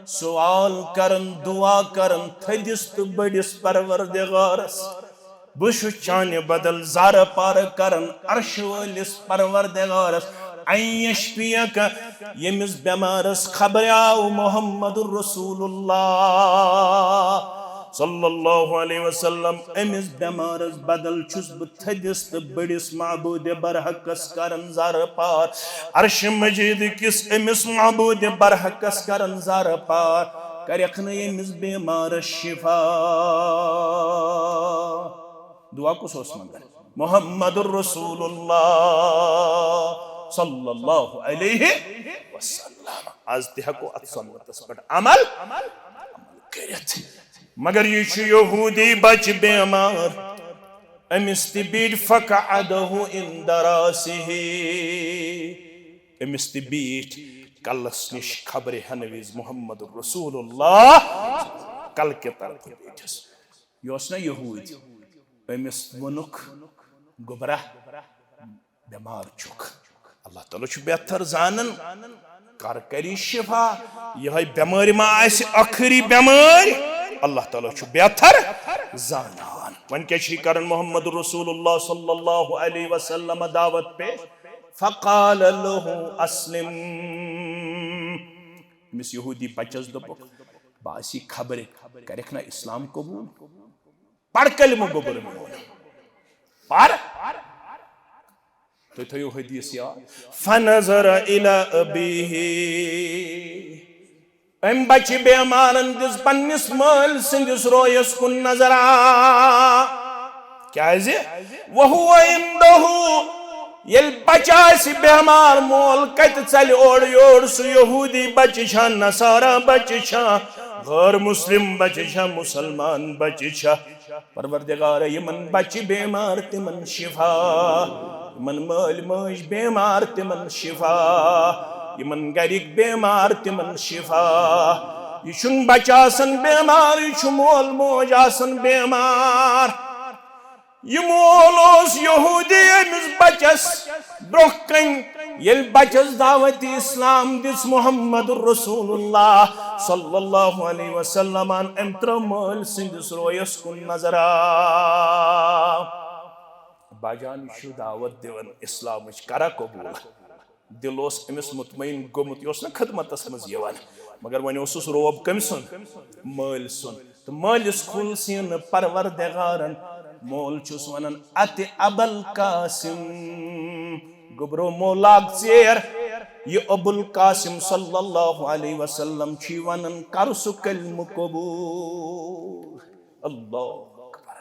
سوال کران، دعا کران تھٔدِس تہٕ بٔڑِس پروردگارس۔ بہٕ چھُس چانہِ بدل زارٕ پارٕ کران عرشہٕ وٲلِس پروردگارس، ان یشفیک، ییٚمِس بٮ۪مارس خبرِ آو محمد رسول اللہ صلی اللہ علیہ وسلم، أمِس بٮ۪مارس بدل چھُس بہٕ تھٔدِس تہٕ بٔڑِس معبوٗدِ برحقس کران زارٕ پار، عرشِ مجیٖد کِس أمِس معبوٗدِ برحقس کران زارٕ پار، کرٮ۪کھ نہٕ ییٚمِس بٮ۪مارس شفا۔ دعا کُس اوس منگان؟ محمد رسول اللہ صلی اللہ علیہ وسلم۔ از تہِ ہٮ۪کو اتھ سنتس پٮ۪ٹھ عمل، عمل کٔرِتھ۔ مگر یہِ چھُ یہودی بچہِ بیمار۔ أمِس تہِ بیٖٹھۍ فقعده عند رأسه، أمِس تہِ بیٖٹھۍ کلس نِش خبرِ ہٮ۪نہٕ وِزِ محمد رسول اللہ کلکہِ طرفہٕ بیٖٹھِس۔ یہِ اوس نہ یہوٗدۍ، أمِس ووٚنُکھ، گوٚبرا، بٮ۪مار چھُکھ، اللہ تعالیٰ چھُ بہتر زانان، کر کری شفا۔ یہے بٮ۪مٲرۍ ما آسہِ ٲخری بٮ۪مٲرۍ؟ اللہ تعالیٰ چھُ بہتر زانان۔ وۄنۍ کیٛاہ چھِ یہِ کران؟ محمد رسول اللہ صلی اللہ علیہ وسلم دعوت پیش۔ فقال له اسلم۔ أمِس یہوٗدی بچس دوٚپُکھ، بہٕ آسی خبرِ، کرکھ نہ اسلام قبول؟ پر کلمہٕ گوٚبُر میون۔ پر۔ تُہۍ تھٲیِو حدیث یاد۔ فنظر الى ابیہ۔ أمۍ بچہِ بیمارن دِژ پننِس مٲلۍ سٕنٛدِس رویس کُن نظرا۔ کیازِ؟ وہو عندہ۔ ییٚلہِ بچہِ آسہِ بیمار، مول کتہِ ژلہِ اورٕ یور؟ سُہ یہوٗدی بچہِ چھا، نصارا بچہِ چھا، غٲر مسلم بچہِ چھا، مسلمان بچہِ چھا؟ پروردگارا، یِمن بچہِ بیمار، تِمن شفا۔ یِمن مٲلۍ مٲج بیمار، تِمن شفا۔ یِمن گرِکۍ بیمار، تِمن شفا۔ یہِ چھُنہٕ بچہٕ آسان بیمار، یہِ چھُ مول موج آسان بیمار۔ یہِ مول اوس یہوٗدی أمِس بچس برونٛہہ کنہِ، ییٚلہِ بچس دعوت اسلام دِژ محمد رسول اللہ صلی اللہ علیہ وسلمن، أمۍ ترٲو مٲلۍ سٕنٛدِس رویس کُن نظرا۔ باجان، یہِ چھُ دعوت دِوان اسلامٕچ، کرا قبول؟ دل اوس أمِس مطمئن گوٚمُت، یہِ اوس نہٕ خدمتس منٛز یِوان، مگر وۄنۍ اوسُس روب کٔمۍ سُنٛد؟ مٲلۍ سُنٛد۔ تہٕ مٲلِس کھوٗل سیٖنہٕ پروردگارن۔ مول چھُس ونان، اتہِ ابوالقاسم، گوٚبرو مو لاگ ژیر، یہِ ابوالقاسم صلی اللہ علیہ وسلم چھُے ونان، کر سُہ کلمہٕ قبول۔ اللہ اکبر۔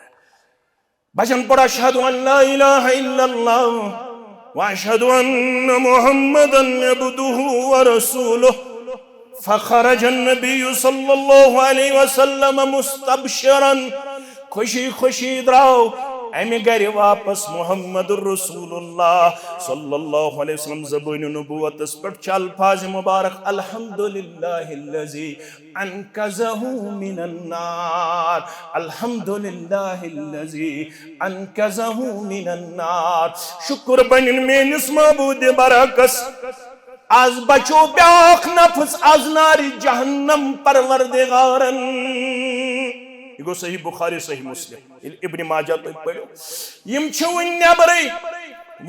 بچن پڑھ، اشہد ان لا الہ الا اللہ و اشہد ان محمدا عبدہ و رسولہ۔ فخرج النبی صلی اللہ علیہ وسلم مستبشرا۔ خوشی خوشی درٛاو امہِ گرِ واپس محمد رسول اللہ صلی اللہ علیہ وسلم۔ زبٲنِ نبوتس پٮ۪ٹھ چھِ الفاظ مبارک، الحمد للہ الذی انقذہ من النار۔ الحمد للہ الذی انقذہ من النار۔ شکر بنن میٲنِس معبود برحقس، از بچو بیاکھ نفس از نارِ جہنم پروردگارن۔ یہِ گوٚو صحیح بخاری، صحیح مسلم۔ ییٚلہِ ابن ماجہ تُہۍ پٔرِو، یِم چھِ وُنہِ نٮ۪برٕے،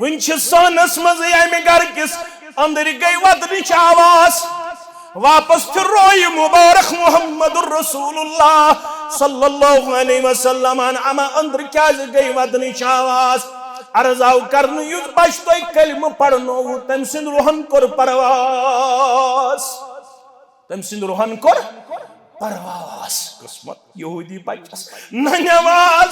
وُنہِ چھِ سٲنس منٛزٕے امہِ گرٕ کِس أنٛدرۍ گٔے ودنٕچ آواز۔ واپس پھِرو یہِ مبارک محمد رسول اللہ صلی اللہ علیہ وسلم۔ اما أنٛدرٕ کیازِ گٔے ودنٕچ آواز؟ عرض آو کرنہٕ، یُس بچہٕ تۄہہِ کلمہٕ پرنووُ، تٔمۍ سٕنٛدِ روحن کوٚر پرواز۔ تٔمۍ سٕنٛدِ روحن کوٚر پرواز۔ قسمت یہودی بچس، نہ نماز،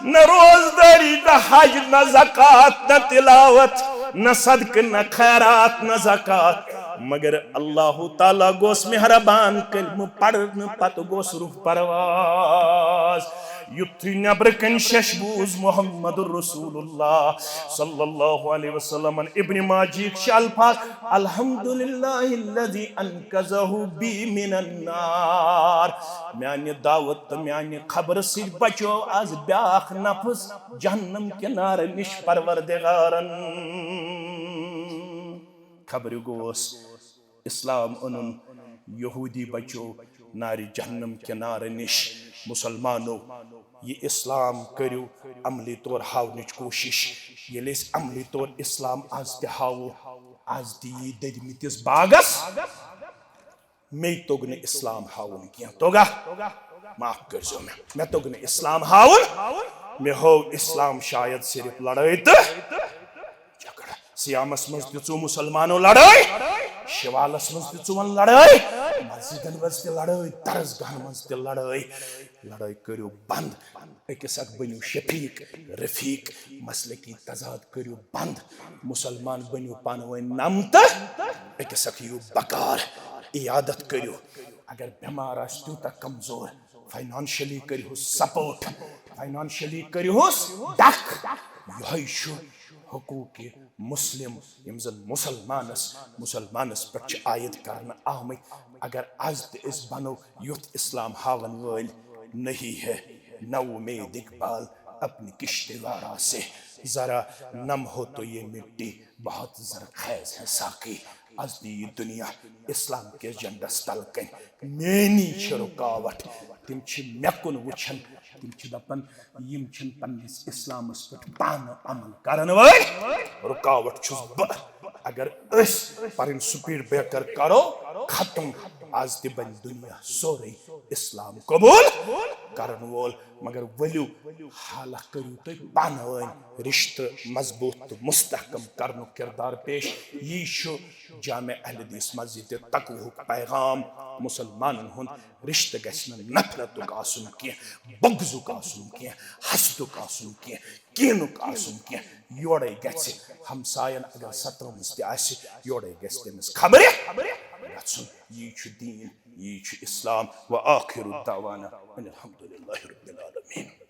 نہ روزداری، نہ حج، نہ زکوٰۃ، نہ تلاوت، نہ صدقہٕ، نہ خیرات، نہ زکوٰۃ۔ مگر اللہ تعالیٰ گوٚژھ مہربان، کلمہٕ پرنہٕ پتہٕ گوٚژھ روح پرواز۔ یُتھُے نٮ۪برٕ کنہِ شش بوٗز محمد رسول اللہ صلی اللہ علیہ وسلم، ابن ماجہ ہٕکۍ چھِ الفاظ، الحمد للہ الذی انقذہ بی من النار۔ میانہِ دعوت تہٕ میانہِ خبرٕ سۭتۍ بچو از بیاکھ نفس جہنم کہِ نارٕ نِش پروردگارن۔ خبرِ گوس اسلام اونُن، یہودی بچو نارِ جہنم کہِ نارٕ نِش۔ مسلمانو، یہِ اسلام کٔرِو عملی طور ہاونٕچ کوٗشش۔ ییٚلہِ أسۍ عملی طور اسلام از تہِ ہاوو، از تہِ یی دٔدمٕتِس باغس۔ مے توٚگ نہٕ اسلام ہاوُن کینٛہہ۔ توٚگا؟ معاف کٔرۍزیو مےٚ۔ مےٚ توٚگ نہٕ اسلام ہاوُن۔ مےٚ ہوو اسلام شاید صرف لڑٲے تہٕ جھگڑٕ۔ صیامس منٛز تہِ ژوٗ مسلمانو لڑٲے، شوالس منٛز تہِ ژوٗ وۄنۍ لڑٲے، مسجدن منٛز تہِ لڑٲے، درسگاہن منٛز تہِ لڑٲے۔ لڑٲے کٔرِو بنٛد۔ أکِس اکھ بٔنِو شفیق، رفیق، مسلکی تضاد کٔرِو بنٛد۔ مسلمان بٔنِو پانہٕ ؤنۍ نم تہٕ أکِس اکھ یِیِو بکار، عیادت کٔرِو۔ اگر بٮ۪مار آسہِ تیوٗتاہ کمزور، فاینانشلی کٔرِہُس سپورٹ، فائنانشلی کٔرِہوس ڈک۔ یہے چھُ حقوق مسلم، یِم زن مسلمانس مسلمانس پٮ۪ٹھ چھِ عائد کرنہٕ آمٕتۍ۔ اگر از تہِ أسۍ بنو یُتھ اسلام ہاون وٲلۍ، نہیں ہے نو امید اقبال اپنی کشت وارا سے، ذرا نم ہو تو یہ مٹی بہت زرخیز ہے ساقی۔ از تہِ یہِ دُنیا اسلام کِس جنڈس تل کَنۍ، میٲنی چھِ رُکاوٹ۔ تِم چھِ مےٚ کُن وٕچھان، تِم چھِ دپان، یِم چھِنہٕ پننِس اسلامس پٮ۪ٹھ پانہٕ عمل کرن وٲلۍ، رُکاوٹ چھُس بہٕ۔ اگر أسۍ پرٕنۍ سپیڈ بریکر کرو ختم، از تہِ بنہِ دُنیا سورُے اسلام قبول کرن وول۔ مگر ؤلِو، حالہ کٔرِو تُہۍ پانہٕ وٲنۍ رشتہٕ مضبوط تہٕ مستحکم کرنُک کردار پیش۔ یی چھُ جامع اہل حدیث مسجد تقوہُک پیغام۔ مسلمانن ہُنٛد رشتہٕ گژھِ نہٕ نفرتُک آسُن کینٛہہ، بغضُک آسُن کینٛہہ، حسدُک آسُن کینٛہہ، کینُک آسُن کینٛہہ۔ یورے گژھِ ہمساین اگر ستٲومٕژ تہِ آسہِ، یورے گژھِ تٔمِس خبرِ گژھُن۔ یی چھُ دیٖن، یی چھُ اسلام۔ وآخر دعوانا ان الحمد للہ رب العالمین۔